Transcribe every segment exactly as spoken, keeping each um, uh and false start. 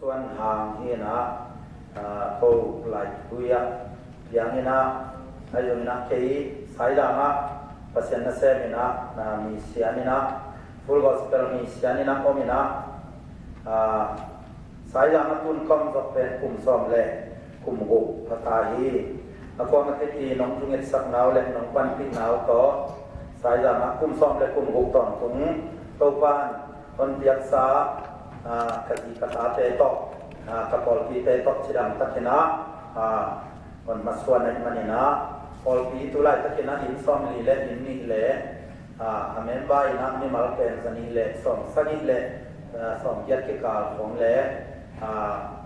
Suan Hang hi in ah, aa, ko Laitui ah piang in ah, ahi zongin ah kei Saizang ah Pasian nasem in ah, aa, misian in ah, Full Gospel misian in ah om in ah, aa, Saizang ah tun ka om zawh pen kum sawm le kum guk pha ta hi. A kuamah teti nong thungetsakna uh le nong panpihna uh tawh Saizang ah kum sawm le kum guk tawntung Topa'n hon piaksa, aa, ka zi ka tate tawh, aa, ka pawlpite tawh cidam takin ah, aa, hon masuan ahih manin ah, pawlpi tu laitakin ah inn sawmli le inn nih le, aa, a member in ah mimal pen za nih le sawm sagih le, aa, sawm giat kikal khawng le, aa,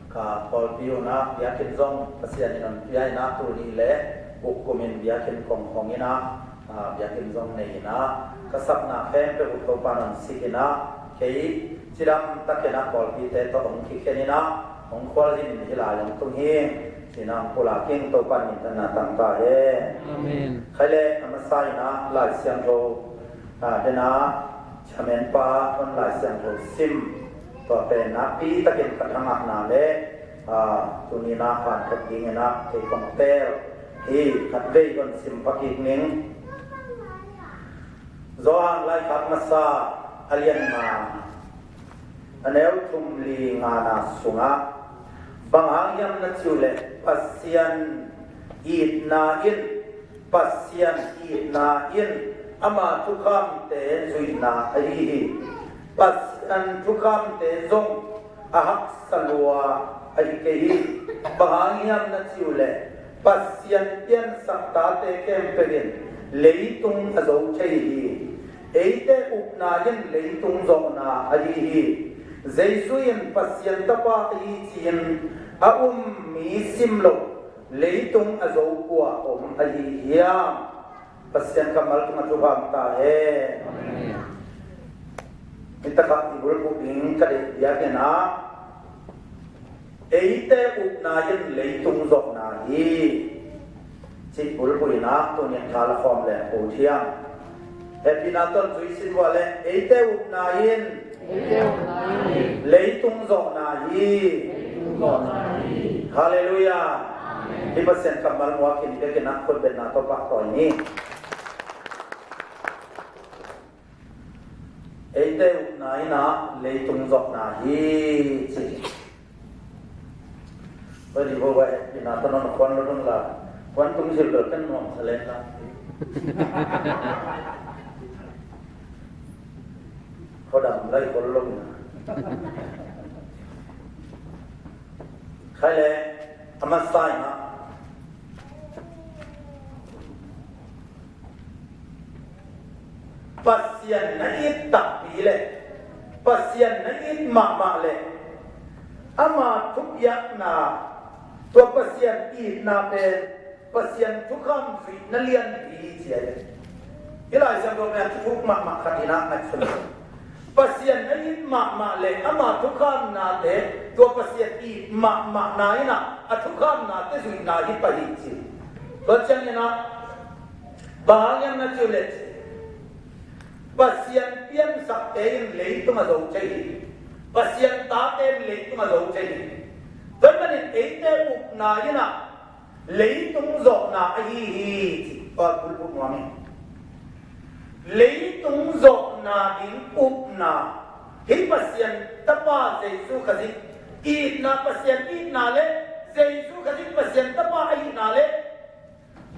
ka pawlpi un ah biakinn zong Pasian in hon pia in ah tul nih le guk kum in biakinn kong hong in ah, aa, biakinn zong nei in ah ka sapna khempeuh uh Topa'n hong sik in ah kei cidam takin ah pawlpite tawh hong kikhen in ah hong khualzin hi lai hong tung hi. Ci-in ah hong pulak ing. Topa'n minthanna tang ta hen. Amen. Khai le a masa in ah Lai Siangtho, aa, den ah chairman pa hon Lai Siangtho sim, tua pen nakpi takin ka thangahna le, aa, tuni in ah hanthot dingin ah kei kong teel hi. Khatvei hon sim pha kik ning. Johan Laikhak Masa a lian nga, a neu thum li ngana sungah, bang hang hiam na cih uh leh Pasian itna in, Pasian itna in ama thukhamte zuihna ahi hi. Pasian thukhamte zong a haksa lua ahi kei hi. Bang hang hiam na cih uh leh Pasian piansak tate khempeuh in leitung a zo thei hi. Eite upna in leitung zawhna ahi hi. Jesu in Pasian Tapa ahi ci-in a um mi sim lo leitung a zo kua om ahi hiam? Pasian kammal tungah thupha om ta hen. Amen. Hi takah i bulphuh ding ka deih biakinn ah, eite upna in leitung zawhna hi, cih bulphuh in ah tuni in tha la khawm leng ko thiam. Hehpihna tawh zui sin vua leh, eite upna in leitung zawhna hi. Halleluiah. Hi Pasian kammal muak in biakinn ah khutbetna tawh pahtawi ni. Eite upna in ah leitung zawhna hi, ci. Oi, di bo bai, ina ta non khuan lo dong la. Khuan tung sil bel kan nuam sa len la. Khuadam lai khol lo ina. Khai le, a masa in ah Pasian na it takpi le, Pasian na it mahmah le, ama thupiakna, tua Pasian itna pen Pasian thukham zuihna lianpi hi ci a hi. Hih Lai Siangtho pen a thuthuk mahmah khat in ah ngaihsun. Pasian na it mahmah le ama thukhamnate, tua Pasian it mahmahna in ah a thukhamnate zuihna hi pah hi ci. Tua ciangin ah bang hang hiam na cih uh leh, Pasian piansakte in leitung a zo thei hi. Pasian tate in leitung a zo thei hi. Tua ahih manin eite upna in ah leitung zawhna ahi hi, ci. Tua bulphuh nuam hi. Leitung zawhna ding upna, hih Pasian Tapa Jesu Khazih itna, Pasian itna le Jesu Khazih Pasian Tapa a itna le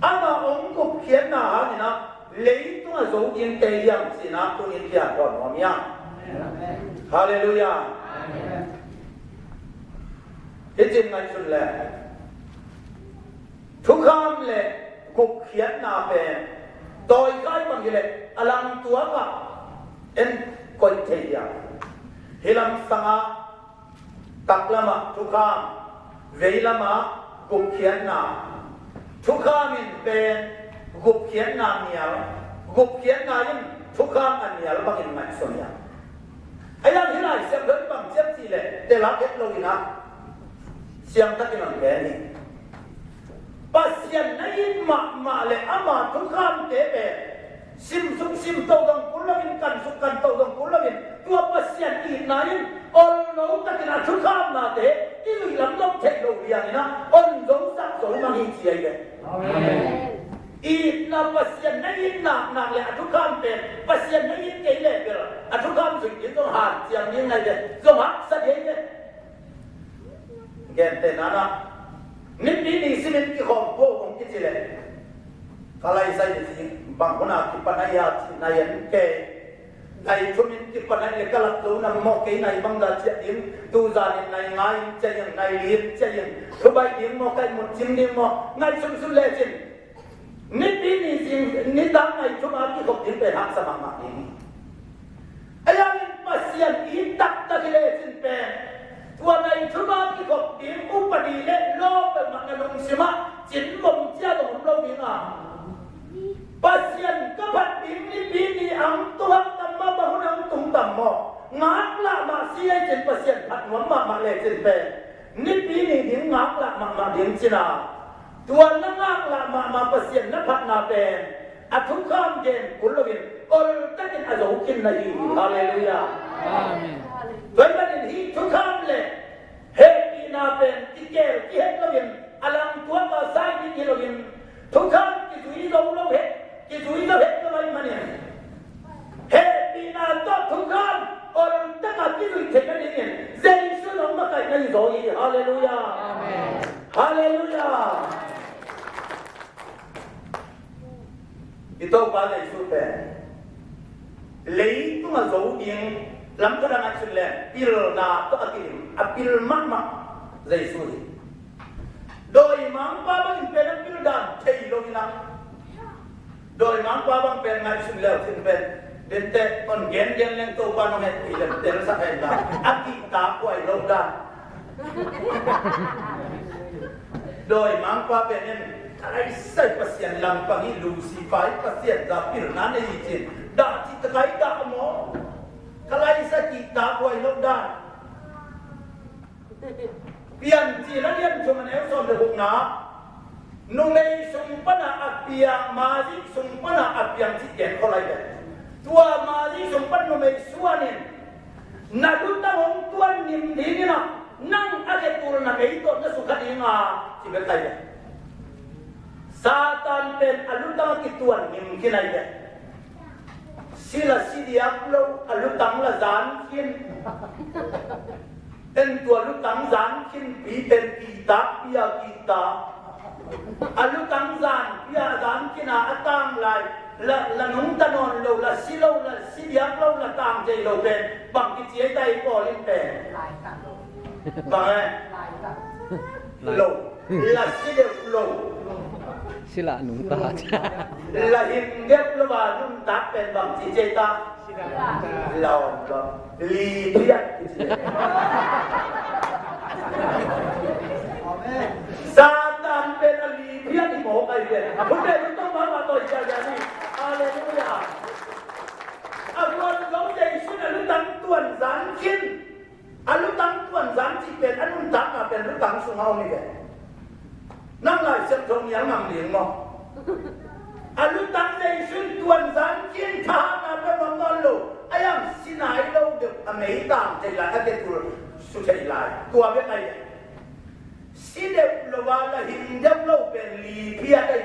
ama hong gupkhiatna hangin ah leitung a zo dingte hiam cih in ah tuni in kian pawh nuam hiam? Halleluiah. Hih cih ngaihsun le, thukham le gupkhiatna pen tawikhai bang hi leh a langtuak ah en koih thei hiam? Hih lamsang ah taklam ah thukham, veilam ah gupkhiatna. Thukham in pen gupkhiatna nial, gupkhiatna in thukham a nial bangin ngaihsun hiam? A hiang hih Lai Siangtho in bang ci hiam cih leh, telak het lo in ah siangtho takin hong gen hi. Pasian na it mahmah le ama thukhamte pen simsuk simto zong kul loin, kansuk kanto zong kul loin, tua Pasian itna in ol Lo takin a thukhamnate i zuih lam zong theih loh liangin a hon zosak zo mang hi ci ahi ve. Amen. Itna, Pasian na itna nak le a thukham pen Pasian na it kei le bel a thukham zuih ding zong hanciam ding ahi ve. Zong haksa ding ahi ve. Gentehna-in ah, nipi ni simin kikhawm pua hong kici leh, ka laisai ni si bang hun a kipan ahi a ci nai en kei. Nai thumin kipan ahi leh ka lak zo nam maw, kei nai bang za ciah ding, tu zanin nai nga in ciah in, nai li in ciah in, thubaih ding maw, kai mut cim ding maw, ngaihsun sun lecin. Nipi ni zing, nitak nai thum a kikhop ding pen haksa mahmah ding hi. Ahi hangin Pasian i taktak hi lecin pen, tua nai thum a kikhop ding upadi le law peuhmah na lungsim ah cin vom cia zong om lo ding a. Pasian ka phat ding nipi ni ang tung hang tam maw, bang hun ang tung tam maw, ngaklah mah si lecin Pasian phat nuam mahmah lecin pen, nipi ni ding ngaklah mahmah ding cin a, tua na ngaklah mahmah Pasian na phatna pen a thukham gen kul loin oltakin a zo khin na hi hi. Halleluiah. Amen. Tua ahih manin hih thukham le hehpihna pen kikel kihet loin a langtuak a sai ding hi loin, thukham kizui zo lo het, kizui zo het lo ahih manin, hehpihna tawh thukham oltak a kizuih theih nadingin Jesu in hong makaih na hi zaw hi. Halleluiah. Amen. Halleluiah. I Topa Jesu pen leitung a zo ding lam khat a ngaihsun leng pilna tawh a kidim, a pil mahmah Jesu hi. Dawimangpa bangin pen a pil dan thei lo in ah, dawimangpa bang pen ngaihsun leu cin pen, dente hon gengen leng Topa nong hehpih lem telsak hen la, a kihtakhuai lo dan. Dawimangpa pen in, ka laisai Pasian langpang hi, Lucifer hi, Pasian za pilna nei hi cin, dah cih takai dah maw? Ka laisai kihtakhuai lo dan. Piancil a lian thum a neu sawm le gukna, numei sung pana a piang, mazi sung pana a piang cih gen khol lai ve. Tua mazi sung pan numei suanin na lutang hong tuan nim dingin ah, nang a khetulna mei tawh na sukha ding a, ci bek lai ve. Satan pen a lutang a kituan nim khin ai ve. Si la si diak lo, a lutang la zan khin. En tua lutang zan khin pi pen kihtakpi a kihtak. A lutang zan pi a zan khin a, a tang lai la, la nungta nawn lo, la si lo, la si diak lo, la tang thei lo pen bang kici ai ta i Paul in pen? Bang e? Lo. La si deuh lo. Sila nungta. La hing deuh lo a nungta pen bang ci ci ta? La om lo. Liphiat. Satan pen a liphiat hi mawk ai pen. Hun pen hun tawh mahmah tawh hi ciacia ni. Halleluiah. A guan zo Jesu in a lutang tuan zan khin. A lutang tuan zan cih pen a nuntakna pen lutang sungah om hi ve. Nang Lai Siangtho nial ngam ding maw? A lutang Jesu in tuan zan khin thahatna pen om nawn lo. A yang si nai lo deuh a meitang thei lai, a ketul su thei lai. Tua bek ai ve. Si deuh lo a la hing deuh lo pen liphiat ai.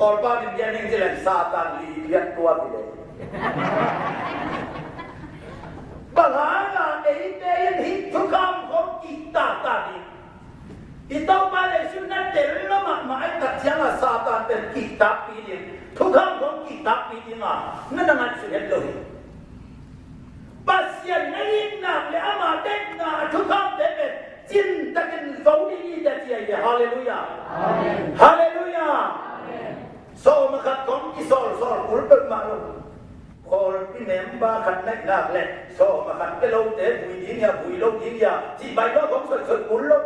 Kawlpa min dian hing ci leng Satan liphiat tua hi le. Bang hang a eite in hih thukham khawng kihtaktak ding? I Topa Jesu na tel lo mahmah ai tak ciang a Satan pen kihtakpi ding, thukham khawng kihtakpi ding a, na na ngaihsun het lo hi. Pasian na itna le ama deihna a thukhamte pen cintakin zo ding hi ta ci ahi ve. Halleluiah. Amen. Halleluiah. Amen. Sawm a khat kong kisawlsawl kul peuhmah lo. Kawlpi member khat na hih nak le sawm a khat pia lote vui ding hia, vui lo ding hia cih baih lo kong soisoi kul lo.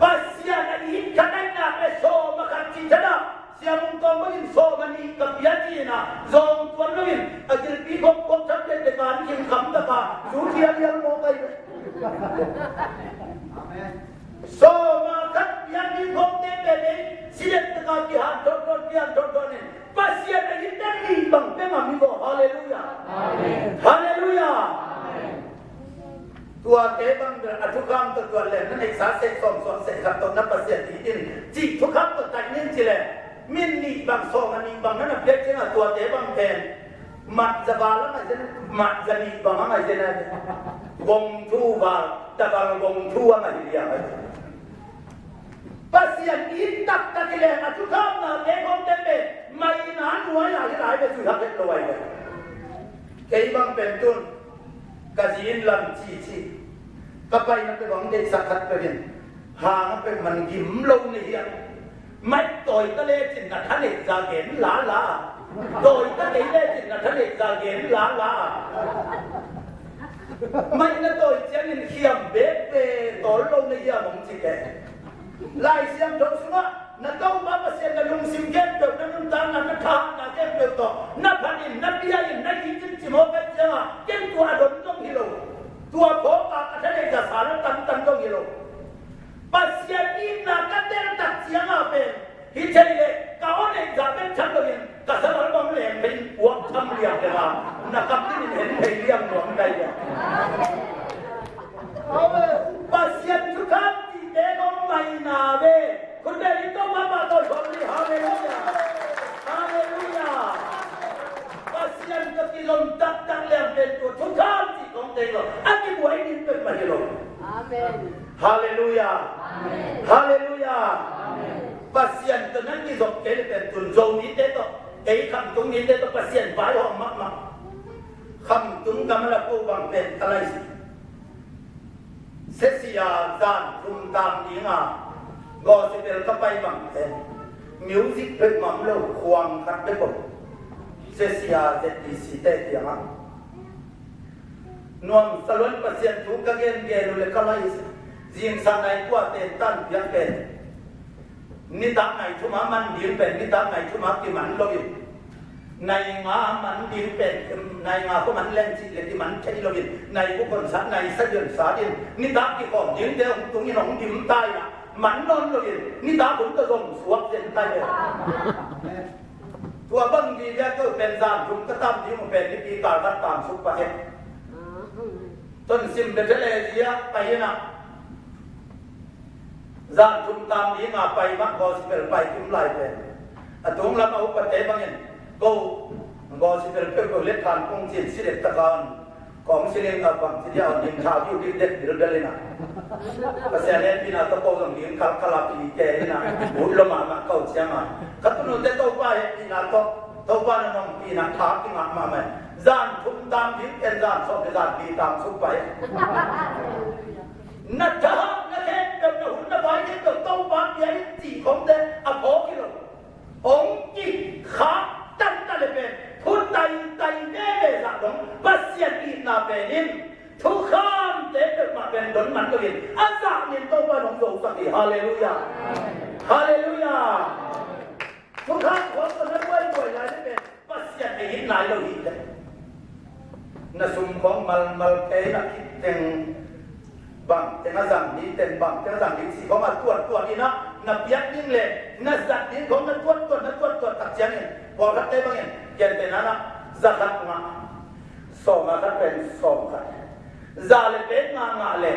Pasian a it khat na hih nak le sawm a khat cih ciang a, Sia Mung Tawng bangin sawm a nih ka pia ci-in a, zawng tuan loin a gilpi khop khop tham tete kan khim kham taka zu thia lial mawk ai. Sawm a khat pia ni khop tete nei, si det taka kihan thot thot, kihan thot thot in Pasian a it den nih bang pia ngam hi ko. Halleluiah. Amen. Halleluiah. Amen. Tuate bang bel a thukham tawh tuat leng na neihsa seh sawm suak seh khat tawh na Pasian it in cih thukham tawh taih ning ci leng, min nih bang sawm a nih bang na na piak ciangah tuate bang pen mat za val a ngaih zen, mat za nih bang a ngaih zen a, gong thu val, taval gong thu a ngaih liang a. Pasian it taktak hi leng a thukhamnate khawngte pen maina nuai-ah hi lai ve, zui hak het lo ai ve. Kei bang pen tun ka zi in lam cici ka paina peuh bang deihsak khat peuh in hang a peuh man gim lo na hiam? Mai tawi ta lecin na tha neih za gen lala. Tawi ta kei lecin na tha neih za gen lala. Mai na tawi ciangin khiam bekbek tawl lo na hiam hong ci ke. Lai Siangtho sungah na Topa Pasian na lungsim khempeuh, na nuntakna, na thahatna khempeuh tawh na phat in, na bia in, na it in ci mawk ahih ciangah ken tua a don zong hi lo. Tua phawk a ka tha neih za sa na tantan zong hi lo. Pasian itna ka tel tak ciangah pen hi thei leh ka aw neih zah bek tham loin ka saval bang leng pen puak tham liang leng a, na kam dingin hen thei liang nuam kai liang. Pasian thukham cihte kong maina ve. Khut beng in Topa mah tawh khawm ni. Halleluiah. Halleluiah. Pasian ka kizom taktak liang pen tua thukham cih kong tei lo a kibuai ding peuhmah hi lo. Amen. Halleluiah. Amen. Halleluiah. Amen. Pasian tawh nan kizop kei le pen tun Zomite tawh, ei khamtung mite tawh Pasian vaihawm mahmah. Khamtung gam a la ko bang pen ka lai si. Sesia zan thum tam dinga gospel ka pai bang pen music peuhmah om lo, khuang khat bek om. Sesia Z D C te kiangah nuamsa luan Pasian thu ka gengen uh le ka lai zingsang nai kua tentan piak pen nitak nai thuma man ding pen nitak nai thuma kiman loin, nai nga man ding pen nai nga kua man leng cih le kiman thei loin, nai guk hon sa nai sagih hon sa in nitak kikhawm dingte hong tungin hong dim ta in ah man nawn loin nitak hun ka zong suak zen ta in. Tua bang dih liak keuh pen zan thum ka tam ding uh pen nipi kal khat tam suk pah e. Ton sim Bethel area pai in ah zan thum tam ding a pai mah gospel pai kim lai pen a tung lam a upate bangin ko gospel peuh ko let khan kong cin si let taka on. Kong sining a bang ci dia ning kha viu dik dek bilbel ina. Pasian hehpihna tawh ko zong ning kalkal a pi ke ina. Ut lo mahmah ko ciang a ka tunute Topa hehpihna tawh Topa na nongpihna tha kingah mahmah. Zan thum tam ding ken zan sawm le zan li tam suk pai. Na thahatna khempeuh, na hun na vai khempeuh Topa bia in cih khawngte a phawk hi lo. Hong kikhak tantan le pen thu taitai veve zah dong Pasian itna pen in thukhamte peuhmah pen don man loin a zah nin Topa in hong zosak hi. Halleluiah. Halleluiah. Thukham khawng tawh na buaibuai lai le pen Pasian ei it nai lo hi teh. Na sum khawng malmal kei na khit teng bang teng a zang ding teng bang teng a zang ding cih khawng a tuattuat in ah na piak ding le na zat ding khawng na tuattuat na tuattuat tak ciangin pawlkhatte bangin gentehna in ah za khat ngah, sawm a khat pen sawm khat, za le pek ngah ngah le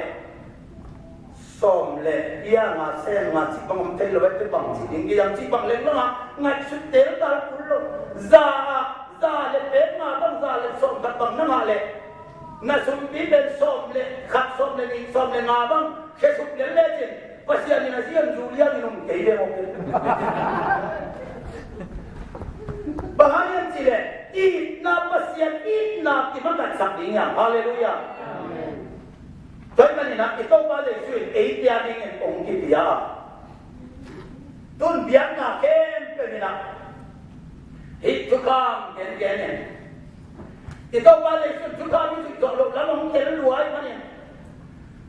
sawm le pia nga seng nga cih bang om thei lo, vet te bang cih ding, gei ang cih bang leng lo nga ngaihsut tel tal kul lo. Za ah za le pek nga bang, za le sawm khat bang na ngah leh na sumpi pen sawm le khat, sawm le nih, sawm le nga bang khesuk lel lecin Pasian in a zian zu liangin om kei ve maw. Bang hang hiam cih leh itna, Pasian itna kimangatsak ding hiam. Halleluiah. Tua ahih manin ah i Topa Jesu in ei pia dingin hong kipia a, tun biakna khempeuh in ah hih thukham gengen in i Topa Jesu in thukham i zuih zawh loh lam hong tel lua ahih manin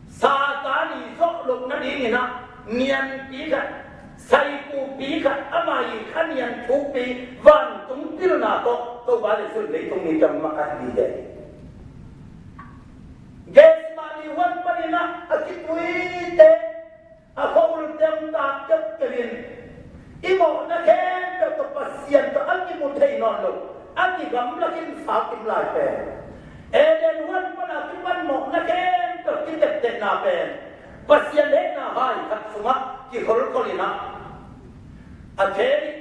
Satan i zawh loh nadingin ah nianpi khat, saipupi khat, ama i kha nian thupi vantung pilna tawh Topa Jesu in leitung mite hong makaih ding hi. Gethsemane huan panin ah a kituite, a khuaul teng tak kepkep in i mawhna khempeuh tawh Pasian tawh a kimu thei nawn lo, a kigamla khinsa kim lai pen Eden huan pana kipan mawhna khempeuh pen Pasian hehna hai khat sungah kikholkhol in ah, a credit,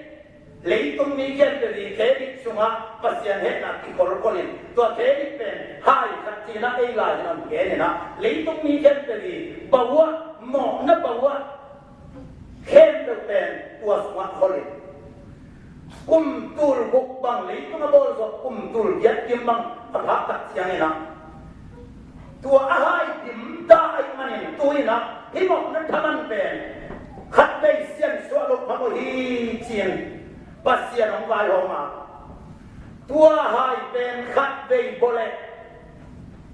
leitung mi khempeuh i credit sungah Pasian hehna kikholkhol in, tua credit pen hai khat ci-in ah ei lai-in ah hong gen in ah, leitung mi khempeuh i bawh ah, mawhna bawh ah, khempeuh pen tua sungah khol in, kum tul guk bang, leitung a bawl zawh kum tul giat kim bang a phak tak ciangin ah, tua a hai dim ta ahih manin tu-in ah hih mawhna thaman pen khatvei siansuah loh phamawh hi ci-in Pasian hong vaihawm a, tua hai pen khatvei bawh leh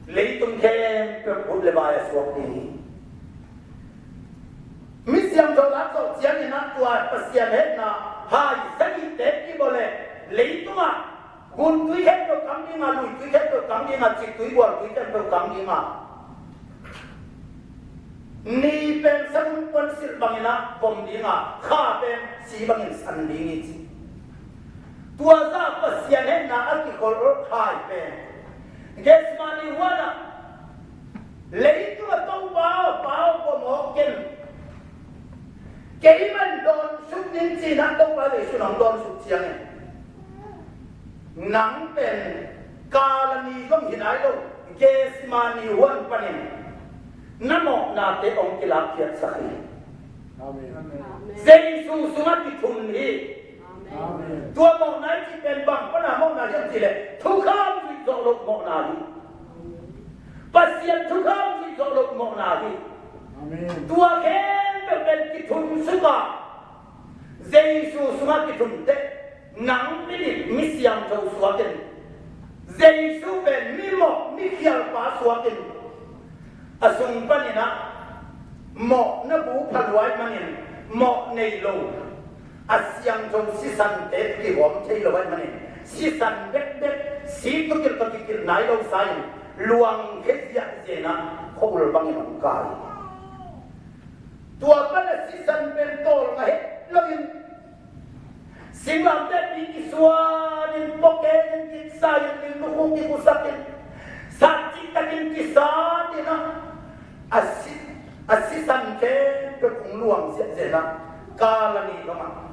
leitung khempeuh kut le vai a suak ding hi. Mi siangtho lak zawh ciangin ah tua Pasian hehna hai sagihte kibawh leh leitungah guntui khempeuh kang ding a, luitui khempeuh kang ding a, ciktui bualtui khempeuh kang ding a, ni pen sanun puan silh bangin ah vom ding a, kha pen si bangin san ding hi ci. Tua zah Pasian hehna a kikholkhol hai pen Gethsemane huan ah, leitung a Topa aw, Pa aw, pua mawk ken, kei man dawn suk ning ci-in ah Topa Jesu in hong dawn suk ciangin, nang pen Kalvari zong hi nai lo, Gethsemane huan panin na mawhnate hong kilakkhiatsak hi. Amen. Jesu sungah kithun hi. Amen. Tua mawhna i cih pen bang pana mawhna hiam cih leh thukham zuih zawh loh mawhna hi. Pasian thukham zuih zawh loh mawhna hi. Amen. Tua khempeuh pen kithun suk a, Jesu sungah kithun teh, nang midik mi siangtho suak in, Jesu pen mi mawh mi khialpa suak in, a sung panin ah mawhna bu pha lua ahih manin mawh nei lo, a siangtho sisante kihawm thei lo ahih manin sisan bekbek, si tukilh tawh kikilh nai lo sa-in luang khia ziahziah in ah khua-ul bangin hong kai. Tua pan a sisan pen tawlnga het loin, singlamteh pi kisuan in, pawkek in, kiksa in, ling lukhu kikhusak in, satcik takin kisat in ah, a si, a sisan khempeuh hong luang ziahziah in ah, Kalvari dong ah,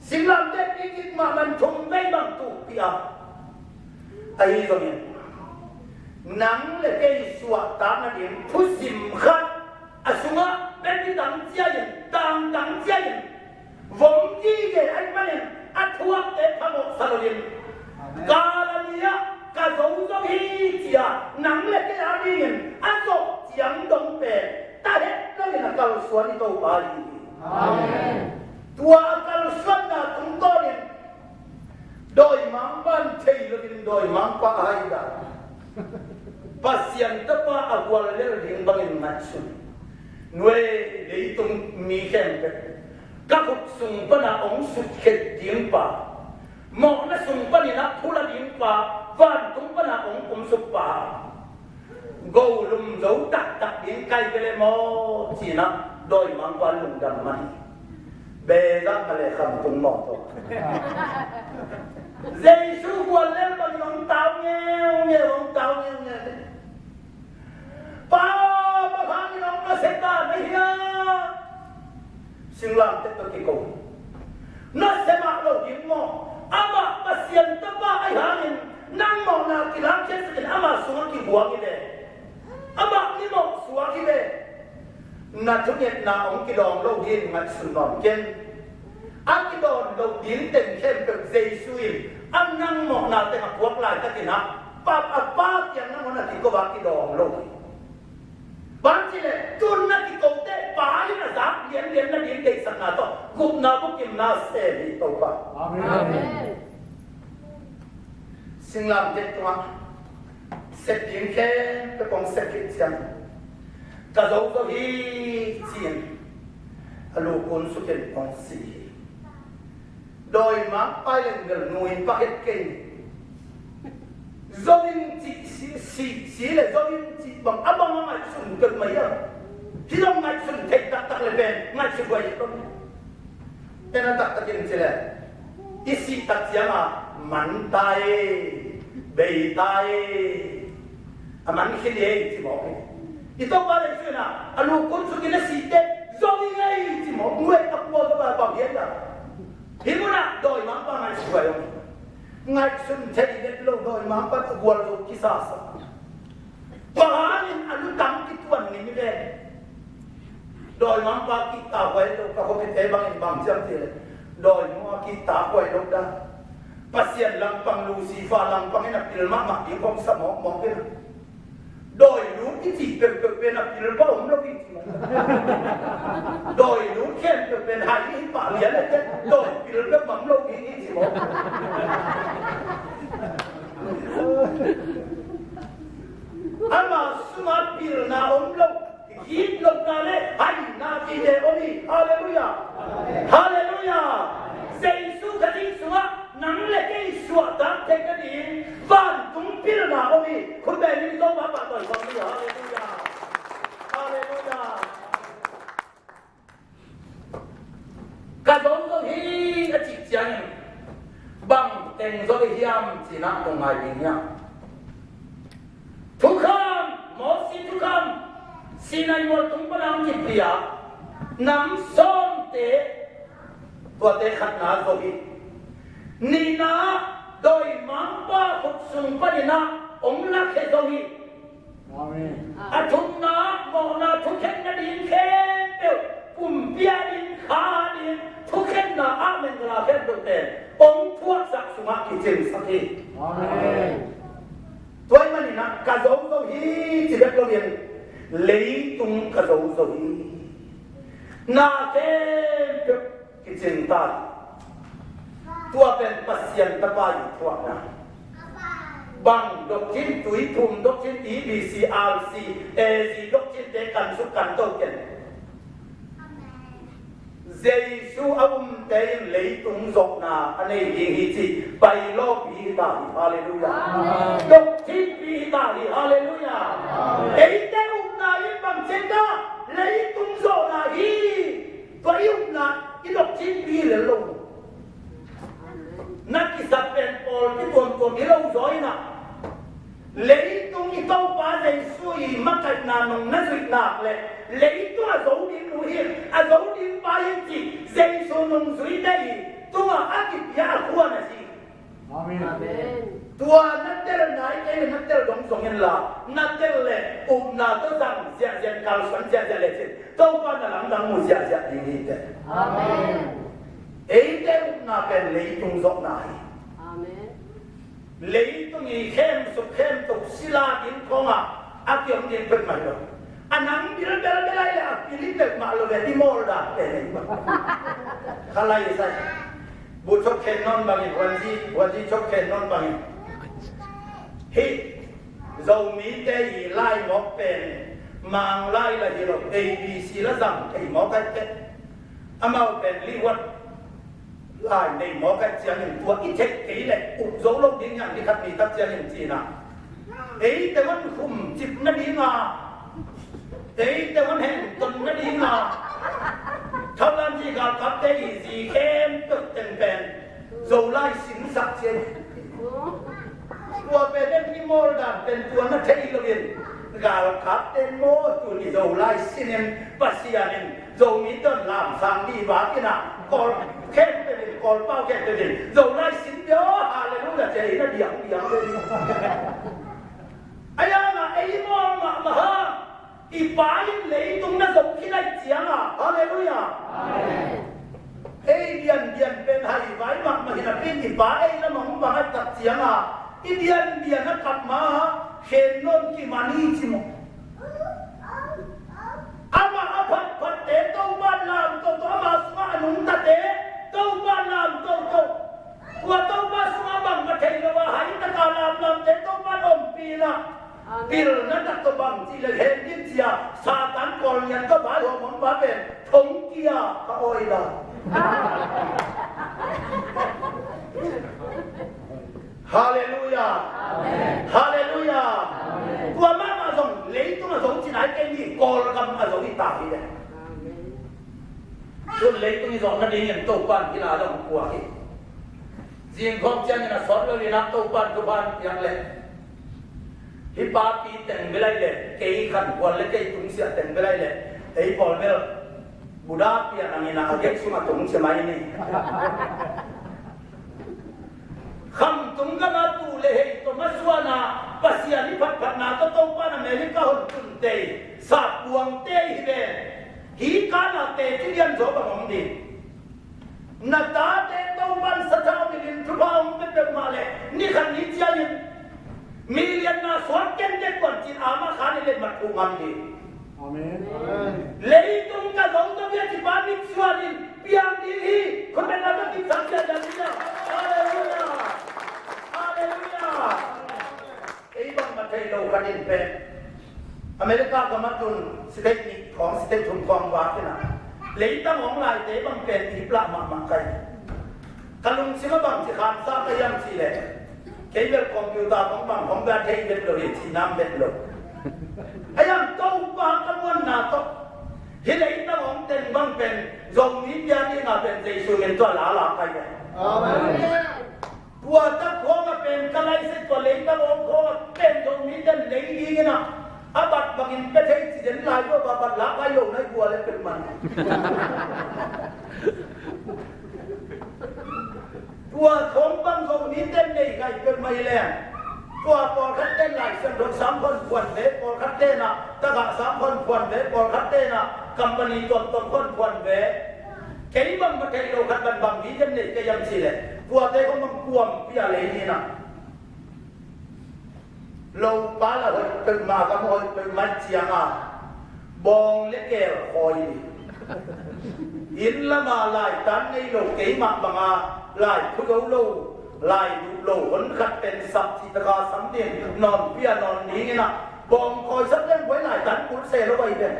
singlamteh pi kik mahmah in thum vei bang tukpih a, ahi zongin nang le kei suahtakna ding thusim khat a sungah bek i tang cia in, tangtang cia in, vom gige ahih manin a thuakte phamawhsa loin, Kalvari ah ka zo zo hi ci-a nang le kei a dingin a zawh ciang dong pen ta het loin a kalsuan i Topa hi. Amen. Tua a kalsuanna tungtawnin dawimangpa in thei loin dawimangpa a hai dan, Pasian Tapa a guallel ding bangin ngaihsun. Nuai, leitung mi khempeuh ka khut sung pana hong sutkhet ding pa, mawhna sung panin a phula ding pa, vantung pana hong kumsuk pa, golum zo taktak ding kai vele maw ci-in ah dawimangpa lungdam mah hi. Bezah mah le khamtung maw tawh. Jesu guallel bangin hong tau ngeungeu, hong tau ngeungeu. Pa, bang hangin hong na sep a na hiam? Singlamteh tawh kiko. Na sep mah lo ding maw? Amah Pasian Tapa ahih hangin nang mawhna kilakkhiatsak in, ama sungah kibuang hi ve. Amah mimawh suak hi ve. Na thungetna hong kidawng lo ding ngaihsun nawn ken. A kidawng lo ding teng khempeuh Jesu in a nang mawhna teng a puak laitakin ah, Pa, a Pa kiang nangawn a kiko a kidawng lo hi. Bang ci leh tun na kiko teh Pa in a zak lianlian nading deihsakna tawh gupna bukimna sem hi Topa. Amen. Amen. Singlamteh tungah sep ding khempeuh kong sep khit ciang, ka zo zo hi ci-in a lu kun sukin kong si hi. Dawimangpa leng bel nui pak het kei. Zo in cih si, si, si le zo in cih bang a bang a ngaihsun peuhmah hiam? Hih zong ngaihsun theih taktak le pen ngaihsun huai hi bang. En a taktakin ci le, i sih tak ciangin man ta e, bei ta e, a man khin e ci mawk hi. I Topa Jesu in a, a lu kun suk in a sih teh zo ing ei ci mawk. Nuai a kua zo a bang hian dah. Hih munah dawimangpa ngaihsut a om. Ngaihsun thei vet lo, dawimangpa a gualzo kisasa. Bang hangin a lutang kituan ning ve. Dawimangpa kihtakhuai lo, ka khuapite bangin bang ciam ti le. Dawimangpa kihtakhuai lo dah. Pasian langpang, Lucifer langpang in a pil mahmah ding kong sa mawkmawk in a. Dawi lut i cih peuhpeuh pen a pil pah om lo i cih mawk. Dawi lut khempeuh pen hai i pah lian le teh dawi pil peuh mah om lo i cih mawk. Ama sungah pilna om lo, gitlohna le haina kite om hi. Halleluiah. Halleluiah. Jesu Khazih sungah nang le kei suahtak theih nading vantung pilna om hi. Khut beng in Topa pahtawi khawm ni. Halleluiah. Halleluiah. Ka zo zo hi a cih ciangin bang teng zo hi hiam cih na kong ngai ding hiam? Thukham, Mosi thukham, Sinai mual tung pan a hong kipia nam sawmte, tuate khatna zo hi. Nihna, dawimangpa khut sung panin a hong lakhia zo hi. Amen. A thumna, mawhna thukhen nading khempeuh, pumpi a ding, kha a ding, thukhenna ah mengla khempeuh pen hong thuaksak sungah kicingsak hi. Amen. Tua ahih manin a ka zo zo hi ci bek lo in, leitung ka zo zo hi. Na khempeuh kicing ta hi. Tua pen Pasian Tapa i thuakna. Bang doctrine, tuiphum doctrine, E B C, R C, A Z doctrine te kan suk kan to ken. Jesu a umte in leitung zawhna a nei ding hi ci pai lawpi hi ta hi. Halleluiah. Amen. Doctrine pi hi ta hi. Halleluiah. Amen. Eite upna in bang ci ta, leitung zawhna hi. Tua i upna i doctrine pi lel lo. Na kisap pen pawl kituamtuam hi lo zaw in a, leitung i Topa Jesu i makaihna nong na zuih nak leh, leitung a zo ding nu hi, a zo ding pa hi ci Jesu nong zuite i tungah a kipia a khua na si. Amen. Amen. Tua na tel nai kei le na tel dong zong in la, na tel le upna tawh zang ziahziah, kalsuan ziahziah le cin Topa na lamdang mu ziahziah ding hi teh. Amen. Eite upna pen leitung zawhna hi. Amen. Leitung i khemsuk khemto sila ding khawngah a kiom ding peuhmah hi lo. A nang bil belbel ai le a pil i peuhmah lo ve i mawl dan pen ei mah. Kha lai sai. Bu chok khen nawn bangin, huanzi, huanzi chok khen nawn bangin. Hih Zomite i lai mawk pen Mang lai la hi lo, A B C la zang thei mawk ai teh. Amau pen lihuat lai nei mawk ai ciangin tua i theih kei leh up zo lo ding hiam, ni khat ni tak ciangin cina. Eite hon khum cip nadinga, eite hon hengton nadinga, Thailand zi galkapte i zi khempeuh teng pen Zolai sinsak cian. Tua pen en i mawl dan pen tua na thei loin, galkapte maw tuni Zolai sinin Pasian in Zomi ton lamsang dih vak in a, Kawl khempeuh in, Kawlpau khempeuh in Zolai sin pia aw, halleluiah ci a, in a diangdiang ve ding. A iang a ei mawl mahmah a, i Pa in leitung na zo khin ahih ciang a, halleluiah. Amen. Ei diandian pen hai vai mahmah hi napi in i Pa ei lam a hong bang ahih tak ciang a, i diandian a kap ma a, khen nawn kiman hi ci maw. Amah a phatphatte Topa in lamto tawh, amah sungah a nungtate Topa in lamto tawh. Tua Topa sungah bangmah thei lo a, hai taka lamlamte Topa in ompih in a. Amen. Pilna tak tawh bang cih leh hen ding ci a, Satan kawlngian tawh vaihawm om pa pen thongkia ka awi la. Halleluiah. Amen. Halleluiah. Amen. Tua mahmah zong leitung a zo ci nai kei ni, Kawlgam a zo hi ta hi le. Amen. Tun leitung i zawh nadingin Topa in hih la zong pua hi. Zing khawng ciangin a sawt lo in a Topa in thupha piak leh, Hih papi teng bel ai le, kei khan kual le kei tungsiah teng bel ai le, ei pawl bel Buddha pian ang ina a gei sungah tungsia mai ni. Khamtung gama tu le hei tawh masuana Pasian i phatphatna tawh Topa in America hon tun tei, sap buang tei hi ve. Hih kana te ci lian zaw bang om ding. Na tate Topan sathau min in thupha hong pia peuhmah leh ni khat ni ciangin milianna suak kentek kuan cin ama khan i letmat khuh ngam ding. Amen. Leitung ka zong ka bia cipa mitsuan in piang ding hi. Khutbetna ka kipsak cian ding hi. Halleluia. Halleluia. Ei bangmah thei lo khat in pen America gam a tun state nih khawng state thum khawng vak in a, leitang hong laite bang pen i hip lah mahmah kai. Ka lungsim a bang ci khansa ka hiam cih leh, kei bel computer khawng bang khawng bia thei bet lo hi, ci nam bet lo. A hiam Topa ka muanna tawh hih leitang hong teng bang pen Zomi pia ding a pen Jesu min tawh a la la kai. Amen. Tua tak khawng a pen ka laisai tua leitang hong khawng a pen Zomi ten lei ding in a, a bat bangin pia thei ci den lai tua bat lak ai lo nai bua le peuhmah. Tua khawng bang Zomi ten nei ngai peuhmah hi leng, tua pawlkhat ten Lai Siangtho sang khon phuan ve, pawlkhat ten a tagah sang khon phuan ve, pawlkhat ten a company tuamtuam khon phuan ve. Kei bang ma thei lo khat ban bang vision nei ka hiam cih leh, tuate khawng bang kuampi a lei ni in a, lopa la hoih peuhmah, gam hoih peuhmah ciang a, bawng le keel khawi ni. Inn lam a laitan nei lo, keimah bang a lai phu zo lo, lai duh lo, hon khat pen sap cih tak a sam ding, nawnpi a nawn ding in a, bawng khawisak leng buai laitan kul se lo bai pen.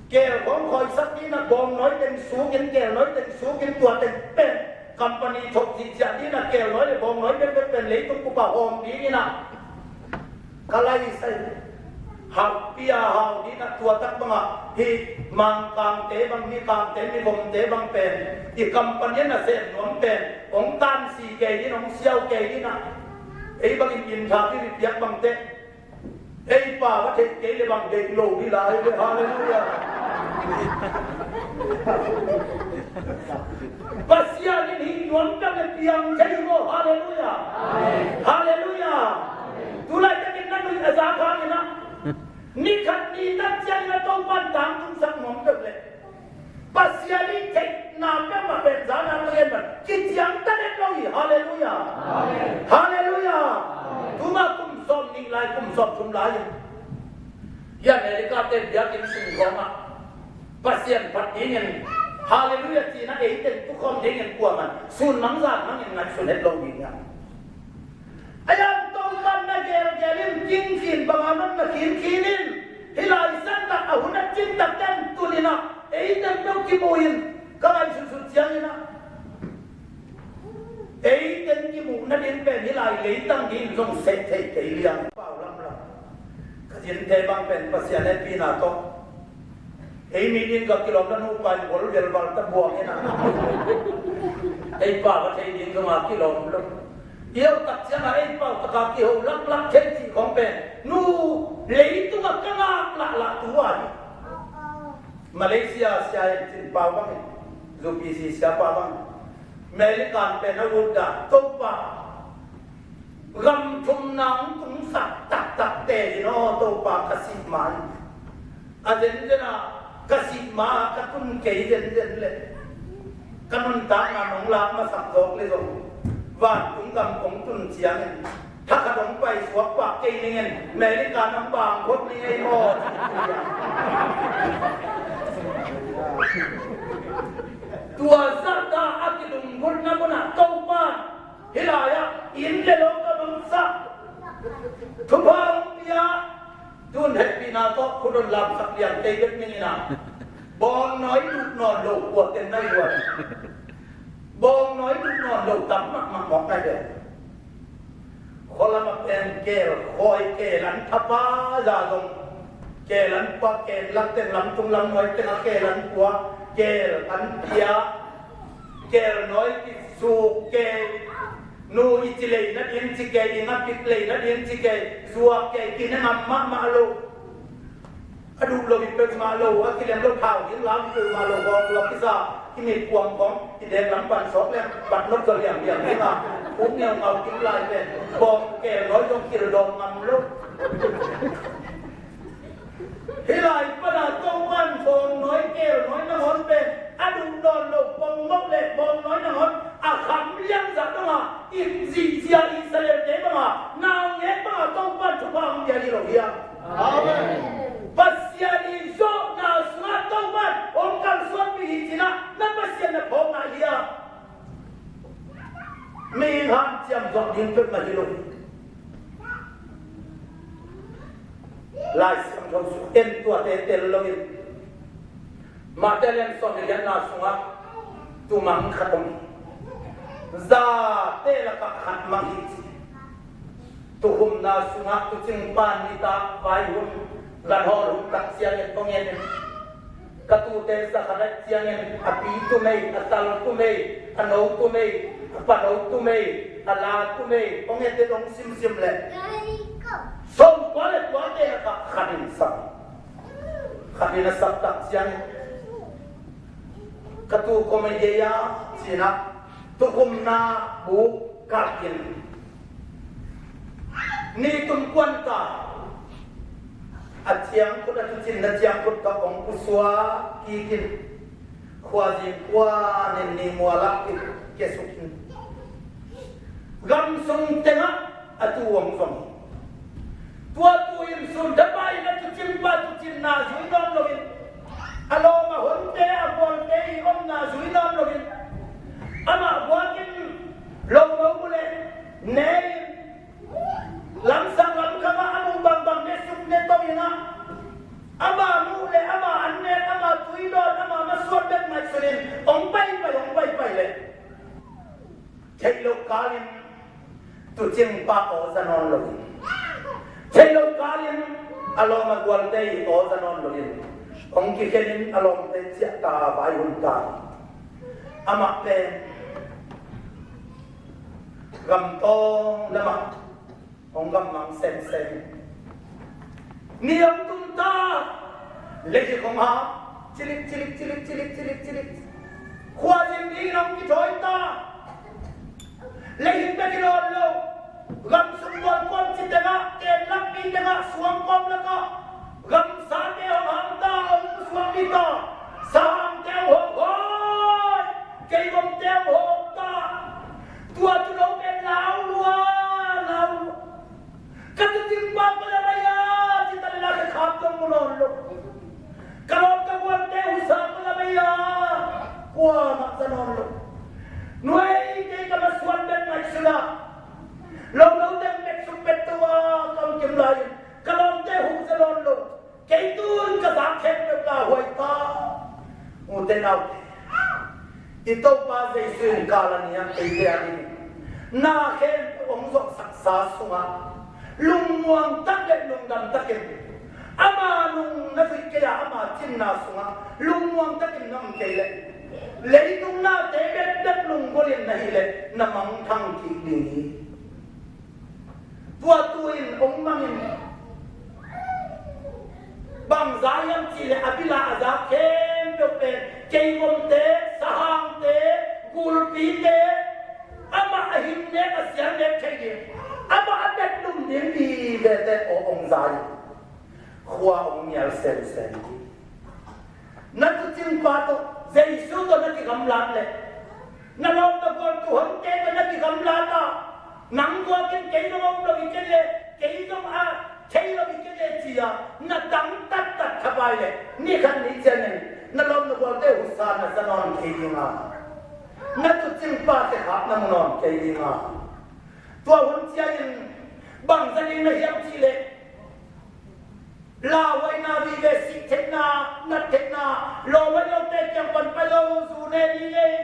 Keel khawng khawisak ding in a, bawng nawi teng suk in, keel nawi teng suk in, tua teng pen company thok cihciah ding in a, keel nawi le bawng nawi bekbek pen leitung bup a hawm ding in a, ka laisai. Hauhpi a hau ding in a, tua tak bang a hih Mangkangte bang, Mikangte, Mivomte bang pen i company a nasem nuam pen hong tansi kei ding in, hong siau kei ding in a, ei bangin interview i piak bang teh, ei pa va theih kei le bang deih lo ding lai ve. Halleluia. Pasian in hih nuam tak le piang thei maw? Halleluia. Halleluia. Tulai takin na nuih a zak hangin a, ni khat ni tak ciangin a Topan tangtungsak nuam peuh leh Pasian i theihna peuhmah pen zan a ka gen bang kiciang ta den lo hi. Halleluia. Halleluia. Tuma kum sawm nih lai, kum sawm thum lai in, hi America te biakinn sung khawng ah Pasian phat dingin, Halleluia cihna ei teng tukhawm dingin kuaman sun mang zan mangin ngaihsun het lo ding hiam? A hiang Topan na gelgel in, kingkhin banga non na khinkhin in, hih lai santak a hun a cintak ten tun in ah, ei teng peuh kimu in, ka ngaihsutsut ciangin ah, ei teng kimuh nading pen hih lai leitang ding zong seh thei kei liang. Pau lamlam ka zinte bang pen Pasian hehpihna tawh ei mi ding ka kilawm, na nupa in gol velval ta buang in ah, ei pa va thei ding zong a kilawm lo. Iau tak ciangah ei pau taka kiho laklak thei cih khawng pen nu leitungah ka ngak lahlak tu a hi. Malaysia sia in cin pau bangin, U P C sia pa bangin, American pen a ut dah Topa, gam thumna hong tungsak taktak te in aw Topa ka sih ma in. A zenzen ah ka sih ma ka tun kei zenzen leh ka nuntakna nong lak masak zawk le zong vantung gam kong tun ciangin thakhat hong paisuak pah kei ning in, America nang bang khot ning ei maw? Tua zahta a kilunggulhna munah Topa hih lai-ah inn le lo ka nungsak, thupha hong pia, tun hehpihna tawh khut hong lamsak liang kei bek ning in ah, bawngnawi duh nawn lo kua ten na luat. Bawngnawi duh nawn lo tam mahmah mawk nai ve. Khualam a pen keel khawi, keel an thapa za zong, keel an pua, keel lak teng lam tung lam nuai teng a keel an pua, keel an pia, keel nawi kisuk, keel Nu i ci lei nading ci kei, i ngapit lei nading ci kei, zuak kei, kine ngam mahmah lo. A duh lo i peuhmah lo, a kilem lo thau ding lam i peuhmah lo, bawng tua kisa, i mit kuang kong, i dek lam pan sawk lem, bat not ka liang liang ding a, uk ngeungau kim lai pen, bawng kel nawi zong kil dawn ngam lo. Hih lai pana Topan bawng nawi kel nawi nangawn pen a duh dawn lo, bawng mawk le bawng nawi nangawn a kham liang zah dong a, i zihzia Israel-te bang a, naungek bang a Topan thupha hong pia hi lo hiam? Amen. Pasian i zawhna sungah Topan hong kalsuanpih hi cinah na Pasian na phawkna hiam? Mi hanciam zawh ding peuhmah hi lo. Lai Siangtho sung en tuate tel loin Mate lian sawm le giatna sungah tumang khat om hi. Zate lakah khat mang hi ci. Tukhumna sungah tuucing pan nitak vai hun, ganhawl hun tak ciangin kong en in. Ka tuute sa khat ahih ciangin a pi tumei, a tal tumei, a no tumei, a pano tumei, a la tumei, kong en te dong simsim leh sawm kua le kuate lakah khat in sak. Khat in a sak tak ciangin ka tuu kua mah hi a cinah tukhumna buk kah in ni tum kuan ta a ciangkhut a tuucinna ciangkhut ka ong pusuak kik in khuazing kuan in ni mual ah kik kiasuk in gamsung tengah a tuu ong zong hi. Tua tuu in sun dapai na tuucingpa tuucinna zui nawn loin a lawm a honte a gualte i omna zui nawn loin amah guakin lo no bu le ne in lamsang lamkam ah a muh bangbang ne suk ne tawh in ah ama muh le ama an nek ama tui dawn ama masuan bek ngaihsun in ong paipai ong paipai le theih loh kalin tuucingpa aw za nawn lo in theih loh kalin a lawm a gualte i aw za nawn lo in hong kikhen in a lawmte ciah ta vai hun ta. Amah pen gamtawng lamah hong gammang semsem. Ni hong tung ta, leihik hong hau, cilik cilik cilik cilik cilik cilik. Khuazing ding hong kithawi ta. Leihik bek hi nawn lo. Gamsung bual kuam ci tengah, ken lakpi tengah, suang kawm lakah gamsate hong hang ta, hong pusuak ding ta. Sahangte hong hawk hoi, keigomte hong hawk ta. Tua tu lo pen lau lua, lau lua. Ka tuucingpa kua za mai a, ci ta le na ka khap tong mu nawn lo. Ka lawm ka gualte husa kua za mai a, kuamah za nawn lo. Nuai kei ka masuan bek ngaihsun a, lo lo teng bek suk pet to a ka hong kim lai in ka lawmte huh za nawn lo. Kei tun ka zak khempeuh lauhuai ta. Ute naute, i Topa Jesu in kal a ni ah eite a ding na khempeuh hong zawhsaksa sungah lungmuang tak le lungdam takin ama nung na zuih kei a ama cinna sungah lungmuang takin na om kei leh leitung nate bekbek lunggulh in na hih leh na mangthang kik ding hi. Tua tu in hong mangin bangza hiam cihleh a bila a za khempeuh pen keigomte, sahangte, gulpite, amah a hing nek a sial nek thei ding, amah a tek lum ding vivete aw hong za in khua hong mial semsem ding. Na tuucingpa tawh Jesu tawh na kigamlat leh na lawm na gual tu hongte tawh na kigamlat a nang guakin kei zong om lo hi kei leh kei zong a thei lo hi kei leh ci-a na tang taktak khapai leh ni khat ni ciangin na lawm na gualte husa na za nawn kei ding a na tuucingpa khekhap na mu nawn kei ding a tua hun ciangin bangza ding na hiam cihleh lauhuaina vive sih theihna nat theihna lawmhuai lote kiang pan pai lo zu ne ni ngei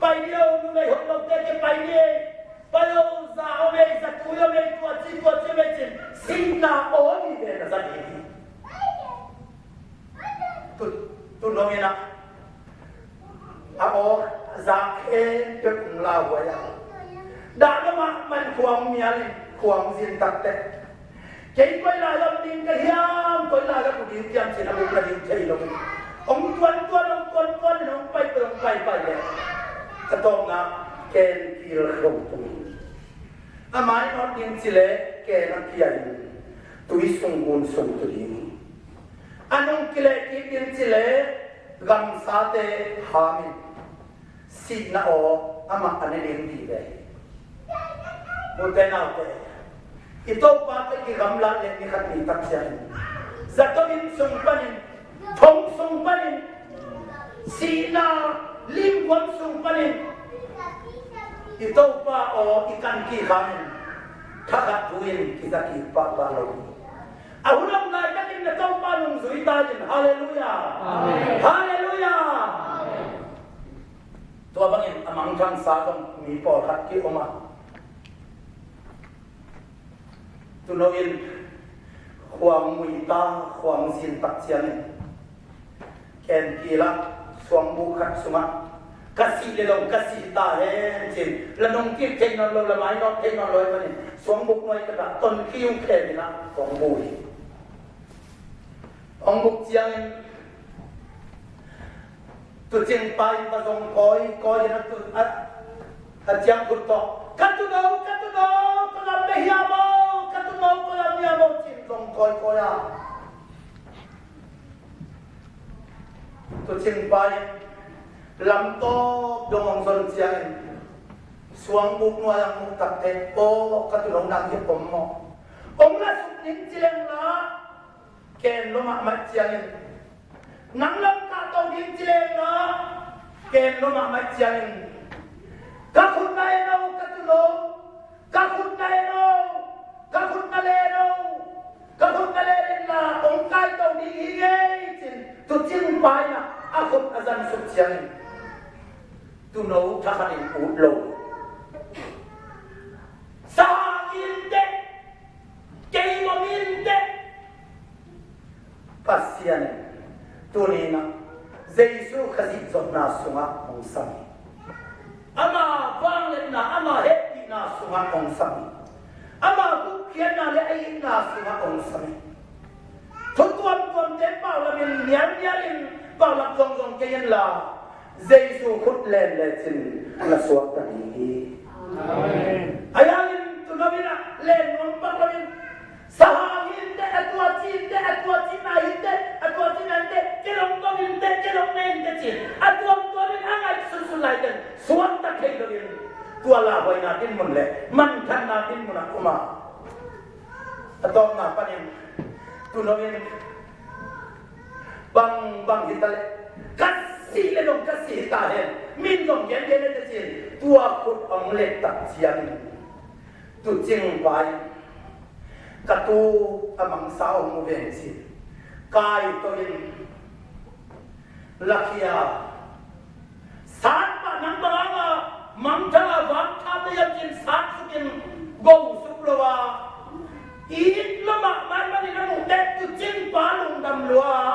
pai ni lo numei hoih lote kiang pai ni ei pai lo za om ei za tui om ei tua ci tua ci om ei cin sihna aw vive na za ding hi. Tu tu nong inah a aw za khempeuh hong lauhuai a Dah lua mahmah in khua hong mial in, khua hong zin taktek. Kei koi lai ah om ding ka hiam, koi lai ah om ding hiam ci-in a buk na ding thei lo. Hong tuantuan, hong tuantuan in hong paipai, hong paipai leh a tawpna ken kil khia tung. A mainawt ding ci leh ken a kia in tui sung gun sung tu ding. A nung kileh kik ding ci leh gamsate ham in sihna aw amah a ne ding ti ve. Ute naute, i Topa tawh kigamlat leh ni khat ni tak ciangin zato inn sung panin, thong sung panin, sihna limguam sung panin i Topa aw i kan kik hangin thakhat thu in kiza kik pahpah lo. A hun om laitakin na Topa nungzui ta in. Halleluiah. Amen. Halleluiah. Amen. Tua bangin a mangthangsa zong mi pawlkhat ki-om a, tuuno in khua hong muih ta, khua hong zin tak ciangin ken kil a, suangbuk khat sungah ka sih leh zong ka sih ta hen ci-in, la nungkik thei nawn lo, la mainawt thei nawn lo ahih manin suangbuk nuai khatah tonkhing khem in ah hong bu hi. Hong buk ciangin tuucingpa in va zong kawikawi in a tu, a, a ciangkhut tawh, "Ka tuuno, ka tuuno, ka gam na hiam aw, ka tuuno, ka gam na hiam aw," ci-in zong kawikawi a. Tuucingpa in lamtawp dong hong zon ciangin suangbuk nuai-ah hong muk takteh, "Aw, ka tuuno, nang hiah om maw? Hong la suk ning ci leng la, ken lua mahmah ciangin, nang lam kahto ding ci leng la, ken lua mahmah ciangin, ka khut na en aw, ka tuuno, ka khut na en aw, ka khut na len aw, ka khut na len in la hong kaito ding hi ing ei," ci-in tuucingpa in ah a khut a zan suk ciangin tuuno thakhat in ut lo. Sahang in teh, kei mawk in teh, Pasian in tuni-in ah Jesu Khazih zotna sungah hong sam hi. Ama vangliatna, ama hehpihna sungah hong sam hi. Ama gupkhiatna le a itna sungah hong sam hi. Thu tuamtuamte paulamin, nialnialin paulap zongzong kei inla, Jesu khut len lecin na suakta ding hi. Amen. Ahi hangin tuuno in ah len nuam pak loin, sahang hi inteh, a tua ci inteh, a tua cihna hi inteh, a tua cihna hi inteh, kei long kong inteh, kei long ne inteh ci-in a tuamtuamin a ngaih sunsun laitakin suakta thei loin, tua lauhuaina dinmun le manthanna dinmun ah om a, a tawpna panin tuuno in bangbang hi ta leh, ka sih leh zong ka sih hi ta hen, min zong gengen e teh ci-in tua khut hong let tak ciangin tuucingpa in, "Ka tu a mangsa hong mu veng," ci-in kaito in lakhia, "Sat pah, nang bang hanga mangthang a vak tham na hiam?" ci-in sat sukin go suk lo a, it lua mahmah ahih manin a muh teh tuucingpa lungdam lua a,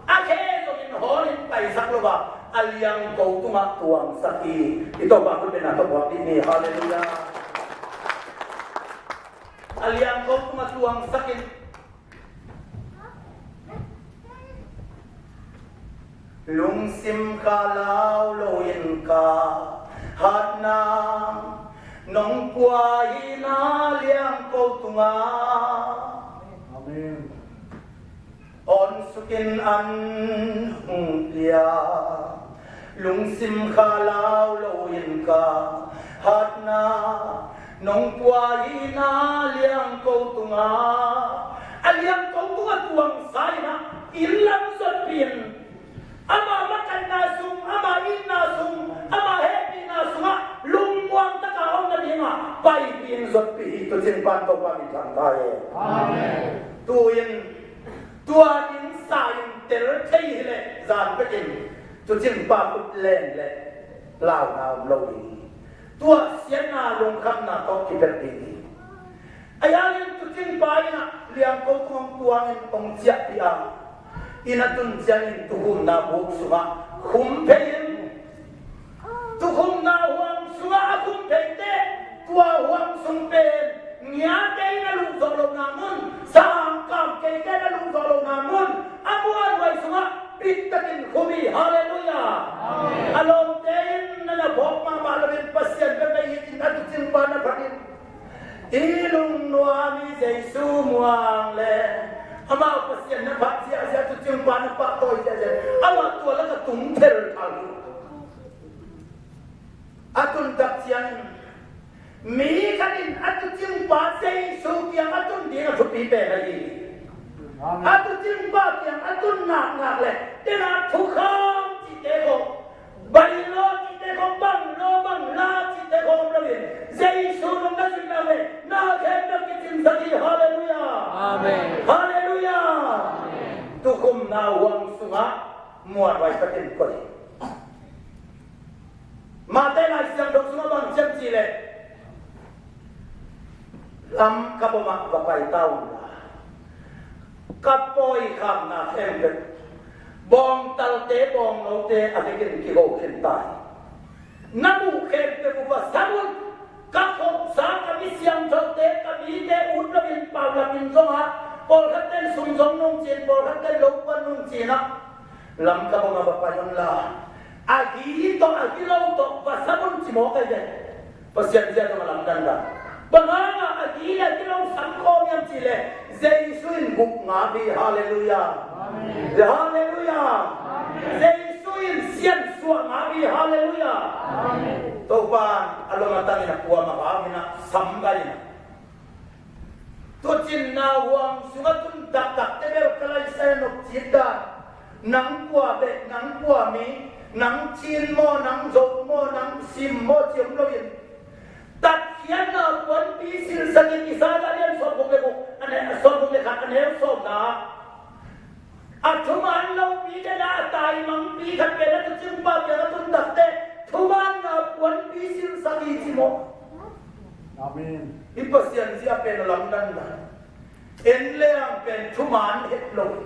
a khe zongin hawl in paisak lo a, a liangko tungah tuangsak hi. I Topa khut bengna tawh buak dih ni. Halleluiah. A liangko tungah tuangsak in Lungsim kha lau loin ka hatna nong pua hi na liangko tungah. Amen. Awn sukin an hong pia. Lungsim kha lau loin ka hatna nong pua hi na liangko tungah. A liangko tungah tuangsak in ah, inn lam zotpih in, ama makanna sung, ama itna sung, ama hehpihna sungah lungmuang taka om nadingah paipih in zotpih hi. Tuucing pan Topa min thang ta hi. Amen. Tu-in tua ding sa-in tel thei hileh zan pekin tuucing pa khut len leh launa om lo ding hi. Tua siatna lungkhamna tawh kipelh ding hi. Ahi hangin tuucing pa in ah liangko tungah hong tuangin hong ciahpih a, inn a tun ciangin tuukhumna buk sungah khum phei in, tuukhumna huang sungah a khum phei teh, Tua huang sung pen ngiate in a luh zawh lohna mun, sangkam keite in a luh zawh lohna mun, a muanhuai sungah pittakin khum hi. Halleluiah. Amen. A lawmte in na na phawk mahmah loin Pasian bek na it in a tuucingpa na phat in, i lungnuam i Jesu muang le amau Pasian na phat ziahziah, tuucingpa na pahtawi ziahziah, amah tua lakah tung thelthal hi. A tun tak ciangin mi khat in a tuucingpa Jesu kiang a tun ding a thupi pen ahi hi. Amen. A tuucingpa kiang a tun naknak le, tena thukham cihte khawng, bailaw cihte khawng, banglaw bangla cihte khawng om loin, Jesu nung na zuih nak le na khempeuh kicingsak hi. Halleluiah. Amen. Halleluiah. Amen. Tuukhumna huang sungah muanhuai takin koih hi. Mate Lai Siangtho sungah bang ci hiam cih leh, Lamka bomah va pai ta un la, ka pawi khamna khempeuh, bawngtalte bawngnote a vekin kiho khin ta hi. Na muh khempeuh uh va sam un. Ka khopsa, ka mi siangthote, ka mite ut loin paulap in zong a, pawlkhatte in sum zong nungcin, pawlkhatte in lo puan nungcin ah, Lamka bomah va pai un la, a hi tawh a hi lo tawh va sam un ci mawk ahi ve. Pasian zia zong a lamdang dan. Bang hangah a hi le a hi lo sam khawm hiam cih leh, Jesu in guk ngap hi. Halleluiah. Amen. Halleluiah. Amen. Jesu in siansuah ngap hi. Halleluiah. Amen. Topa in a lom a tangin a kuamah va hau in a, sam gai in a, tuucinna huang sungah tun taktakte bel ka laisai nop cih dan, nang kua beh, nang kua mi, nang Chin maw, nang Zo maw, nang Sim maw ci om loin, tatkhiatna puanpi silsak in, Isaiah lian sawmguk le guk, a ne, sawmguk le khat, a neu sawmna. A thuman lopi dena a taimangpi khat pen a tuucingpa kiang a tun takteh thumanna puanpi silsak hi ci maw? Amen. Hih Pasian zia pen a lamdang dan. En le ang pen thuman het lo hi.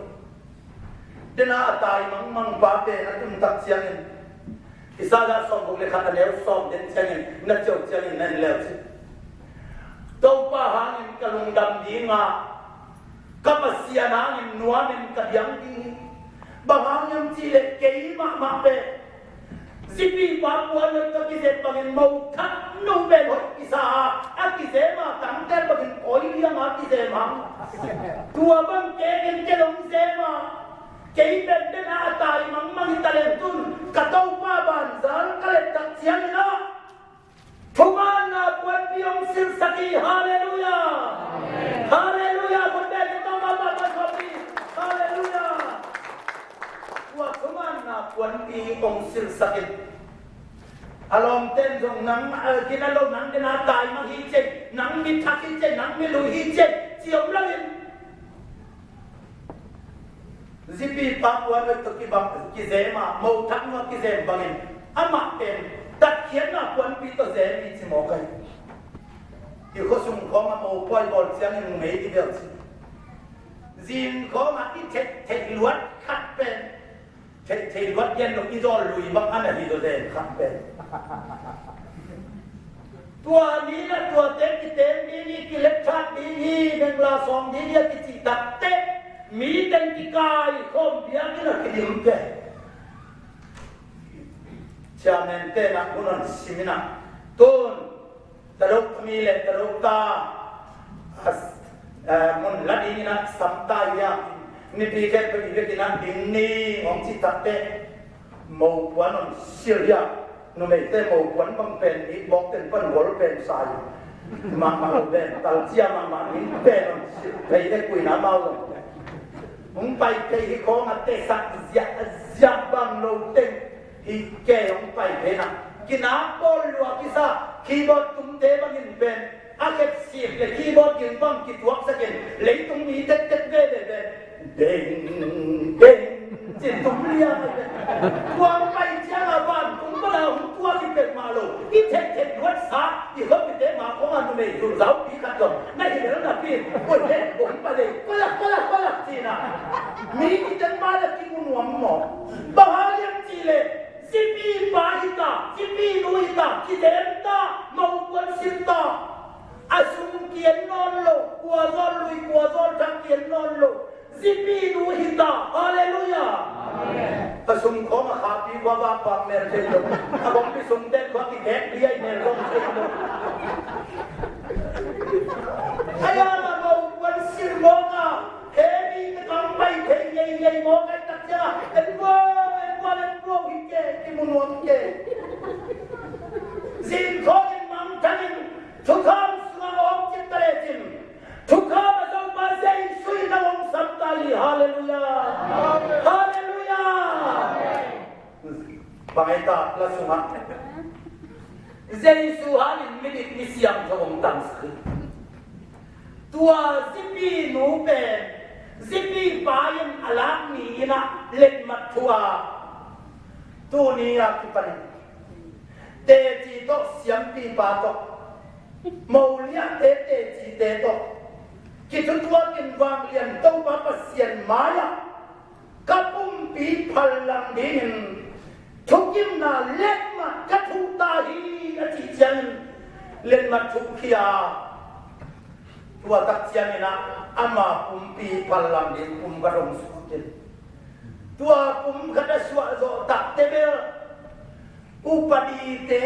Dena a taimangmangpa pen a tun tak ciangin, Isaiah sawmguk le khat a neu sawm den ciangin, na ciau ciangin na en leu cin. Topa hangin ka lungdam ding a, ka Pasian hangin nuamin ka diang ding hi. Bang hang hiam cih leh kei mahmah pen zipipa puan hoih tawh kizep bangin mothak nung pen hoih kisa a, a kizem a tangtel bangin kawi liang a kizem hang. Tua bang kekin kei hong zem a, kei pen dena a taimangmang hi taleng tun ka Topa banzan ka let tak ciangin ah, thumanna puanpi hong silsak hi. Halleluiah. Halleluiah. Khut beng hi, Topa mah tawh khawm hi. Halleluiah. Tua thumanna puanpi hong silsak in, a lawmten zong nang, eh, gina lo, nang gina taimang hi cei, nang mi thak hi cei, nang mi lui hi cei ci om loin, zipipa puan hoih tawh kibang, kizem a, mothak nung a kizem bangin amah pen tatkhiatna puanpi tawh zem hi ci mawk ahi. I khuasung khawngah mopawi bawl ciangin mei kibel ci. Zin khawngah i theih, theih luat khat pen, theih, theih luat gen lo i zawl lui bang a na hi zaw zen khat pen. Tua ni na tuate kiteng ding hi, kilepthat ding hi, bengla sawng ding hi a kicih takteh, mi teng kikai khawm biakinn a kidim pen. Chairman te na hun hong sim in a, tun tadok mi le tadok ta, a, a, mun la ding in a sam ta hi a, mipi khempeuh i vekin a ding ni hong cih takteh, mopuan hong sil hi a, numeite mopuan bang pen i bawk ten pan wall pen sa hi. Mahmah lo pen, tal cia mahmah ning pen hong sil, phei le kuina mau lo. Hong pai phei hi khawng a tesak ziah, ziah bang lo teng. Hi kei hong pai pen a, kinak bawl lua kisa, keyboard tumte bangin pen a kep sik le keyboard ging bang kituaksakin leitung mi tektek veve pen deng deng cin tum liang hi pen. Tua hong pai ciang a vantung pana hong tuak hi pek mah lo, i theihtheih luatsa i khuapite ma khawng a numei zul zaupi khat zong na hi lel napi, oi he bong pa dei, kolak kolak kolak cin a, mi kiteng ma le kimu nuam maw? Bang hang hiam cih leh zipipa hi ta, Zipi nu hi ta, kizem ta, mopuan sim ta. A sum kian nawn lo, kua zawl lui, kua zawl thak kian nawn lo. Zipi nu hi ta. Halleluiah. Amen. A sum khawng a khahpi khua va pak mel thei lo. A bawngpi sum ten khua kikek pi ai mel lo thei lo. Ai a la mopuan sim mawk a. He mi ka tang pai thei ngei ngei mawk ai tak ciang a. En vo, en vo, en vo hi ke, kimu nuam ke. Zin khawng in mangthang in thukham sungah awng cip ta lecin. Thukham a Topa Jesuh in a hong sam ta hi. Halleluiah. Halleluiah. Bang hei ta la sungah Jesuh hangin midik misiangtho hong tangsak hi. Tua zipi nu pen zipi pa in a lak ni in a letmat thu a tuni a kipan in teci tawh siampipa tawh moliahte tecite tawh kithutuak in vanglian Topa Pasian mai-ah ka pumpi phallang dingin thukimna letmat ka thuh ta hi a cih ciangin letmat thuhkhia. Tua tak ciangin ah ama pumpi phallang ding pumkhat hong suak in tua pumkhat a suah zawh takte bel upadite,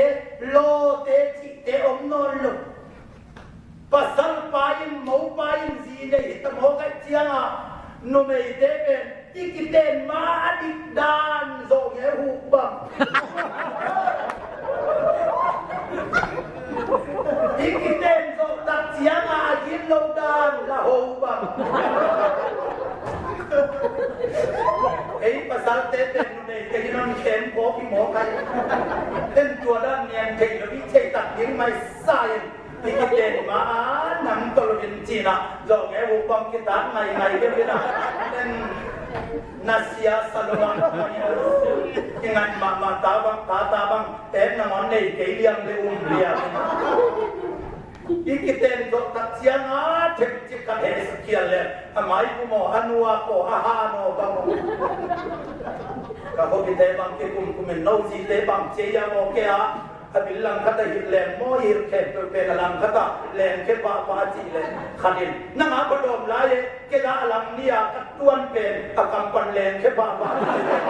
lawte, cihte om nawn lo. Pasal pa in, mopa in zi nei hi ta mawk ahih ciangah numeite pen i kiten ma a dik dan zawh nge huh bang. I kiten zawh tak ciangah a gin lo dan la ho bang. Ei pasalte pen numeite hi non khem khawk hi mawk ai. En tua dan niam thei lo i thei tak ding mai sa in. I kiten ma a nam tawh lo in cina zawh nge huh bang kitat ngaingai deuh in a. En na sia sa lo a ngai a. Kingat mahmah ta bang, ta ta bang. Tek nangawn nei kei liang le um liang. I kiten zawh tak ciang a themcik khat hehsak khial le a mai kum aw, a nuak aw, a han aw bang aw. Ka hobite bang kikum kum in no zite bang cia ia maw kei a. A bil langkhat a hilh leng maw, i hilh khempeuh pen a langkhat a leng khia pahpah a cih leh khat in nang a pha dawm lai e, kei a lam ni a ka tuan pen a kam pan leng khia pahpah a cih leh.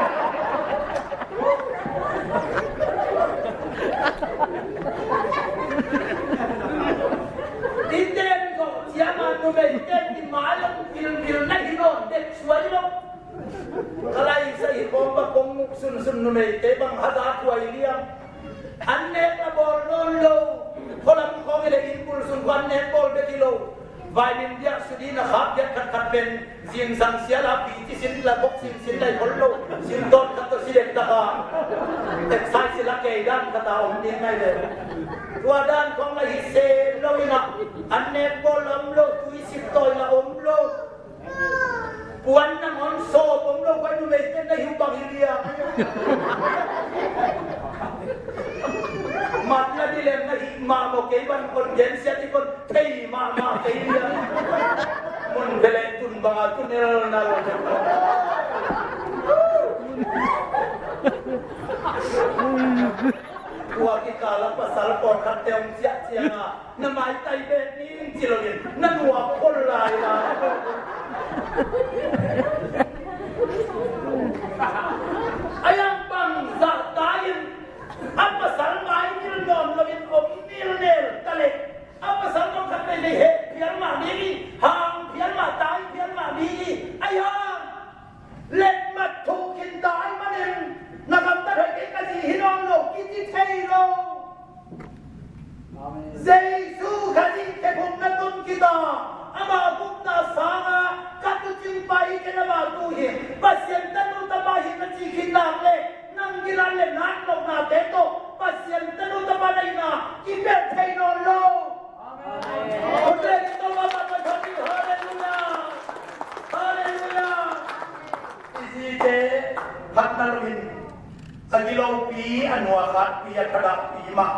I ten zawh ciang a numei ten i mai lam vilvil na hi nawn dek suai lo. Ka laisa i kawm bang kong muk sunsun numeite bang haza thuai liang. An nek a bawl nawn lo. Khualam khawng i le inn bul sung khua an nek bawl bek hi lo. Vaimin diah sudin a khap diah khatkhat pen zingsang sial a pi ci sin la bok sin sin lai khol lo. Sin tawt khat tawh si dek tak a. Exercise la kei dan khat a om ding ngai le. Tua dan khawng la hi se lo in a. An nek bawl om lo, tui sip tawi la om lo. Puan nangawn sawp om lo, pai numeite na hiu bang hi liang. Mat na di lem na hih mahmah kei ban kon gensia di kon thei mahmah kei liang. Mun bele tun banga tun el na lo. Tua kikal a pasal pawlkhatte hong ciah cianga na maitai bet ning ci loin na nuak khol lai lai. A yang bang zahta in a pasal mai nil nawn loin om nil nel ta leh a pasal bang khat nei nei heh phial mah ding hi, hang phial mah, tai phial mah ding hi. A yang letmat thuh khin ta ahih manin na gamtat hoih kei, ka zi hi nawn lo kici thei lo. Jesu Khazih khekhopna tun kita, ama gupna sanga ka tuucingpa hi kei, ama tu hi Pasian tanu tapa hi na ci khin nak leh nang gilan le nak lohnate tawh Pasian tanu tapa na hihna kipelh thei nawn lo. Amen. Halleluia. Halleluia. I zite phatna loin a gilopi, a nuakhatpi, a thadahpi mah.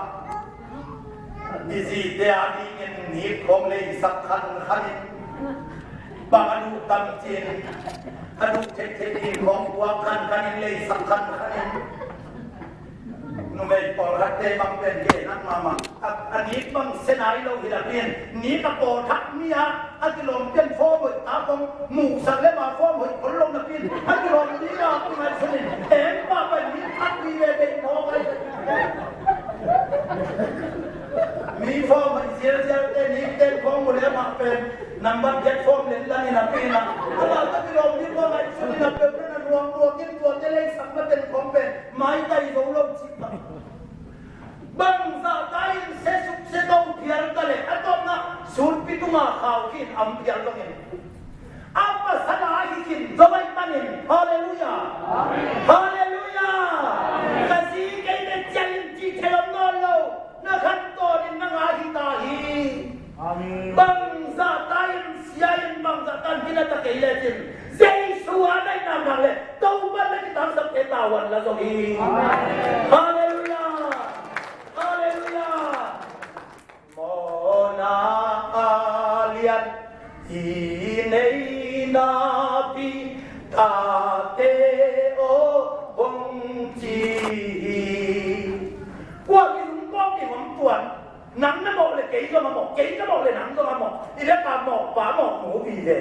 I zite a dingin hih khawng leisak khankhan in bang a duh tam cin a duh theihtheih ding khawng puak khankhan in leisak khankhan in. Numei pawlkhatte bang pen gen nak mahmah. A, a nik bang se nai lo hi napi-in, nik a pawlkhat mi-a a kilawm pian form hoih ta kong muhsak le ma form hoih khol lo napi-in, a kilawm mi-a kingaihsun in, em pah pai nik a kui ve deih mawk ai. Mi form hoih zialzialte nikten khawng mu le amah pen nambat giat form lenlan hi napi-in a, amah a kilawm mi khawng ngaihsun in a peuh na nuam nuam in tuate leisak na ten khawng pen maitai zo lo cih pah. Bangzah ta in se suk se to phial ta leh a tawpna sulpi tunga khau khin am phial zongin a pasal a hi khin zo ahih manin. Halleluiah. Halleluiah. Ka zi kei le ciah in cih thei om nawn lo. Na khantawn in na ngah hi ta hi. Bangzah ta in sia in bangzah ta in kina ta kei lecin Jesu a daihna ngah le Topa na kitangsapte tavuan la zo hi. Halleluiah. Halleluiah. Mawhna a lian i nei napi tate aw hong ci hi. Kua kizum kawk ding om tuan. Nang na mawh le kei zong a mawh, kei ka mawh le nang zong a mawh. I le ka mawh pa mawh mu hi ve.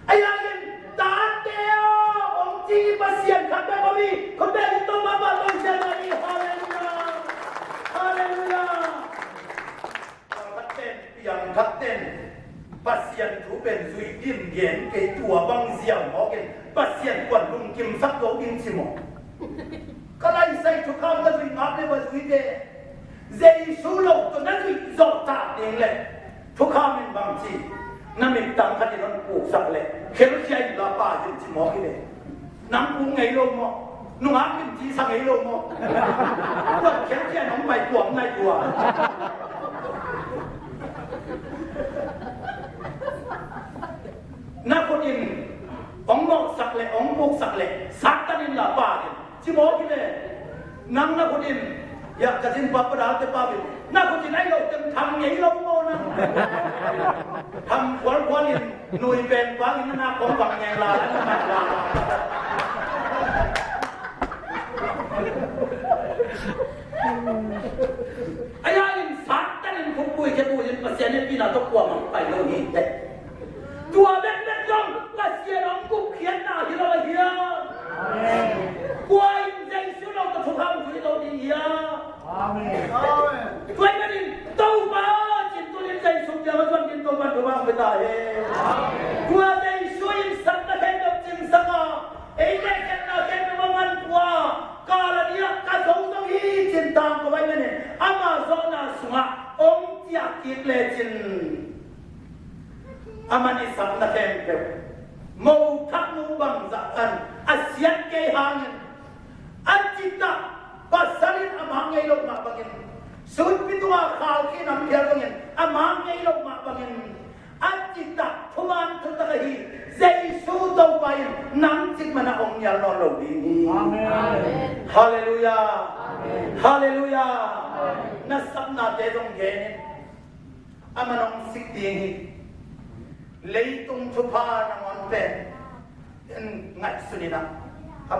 Ahi hangin tate aw hong ci Pasian khat bek om hi. Khut beng in Topa pahtawi ciat ni. Halleluiah. Halleluiah. Pawlkhat pen, piangthak ten Pasian thu pen zuih dim gen kei, tua bang ziau mawk in Pasian kuan lungkimsak zo ding ci maw? Ka laisai thukham na zuih ngak le va zuih ve. Jesu lo tawh na zuih zawh tak ding le thukham in bang ci, na mittang khat in hon puksak le khelkhia in la pa hi ci mawk hi ve. Nang puk ngei lo maw? Nungak limci sa ngei lo maw? Kuan khelkhia nong pai kuam nai kua. Na khut in ong mawhsak le ong puksak le Satan in la pa in ci mawk hi ve. Nang na khut in, ya ka zin pa pa dalte pa ve. Na khut in ai lo teng thang ngei lo maw nang? Tham khualkhual in nui pen pang in na kong bang ngei la la na la. Ahi hangin Satan in khukbui khebui in Pasian hehpihna tawh kuamah pai lo hi teh. Tua bekbek zong Pasian hong gupkhiatna hi lo a hiam? Kua in Jesu lo tawh thukham zuih lo ding hiam? Amen. Tua ahih manin Topa cin tunin Jesu kiangah zuan ding Topa in thupha hong pia ta hen. Tua Jesu in satna khempeuh cingsak a, ei le khelhna khempeuh a man pua, kal a ni-ah ka zo zo hi cin tangko ahih manin ama zawhna sungah hong ciah kik lecin, aman i sakna khempeuh mo thak mu bangzah tan a siat kei hangin, a citah pasal in a mak ngei loh mah bangin, sunpi tunga khau khin a phial bangin a mak ngei loh mah bangin, a citah thuman thutak ahi Jesu Topa in nang cit mana hong nial nawn lo ding hi. Amen. Halleluiah. Amen. Halleluiah. Amen. Na sapnate zong gen in. Aman hong sik ding hi. Leitung thupha nangawn pen en ngaihsun in ah. A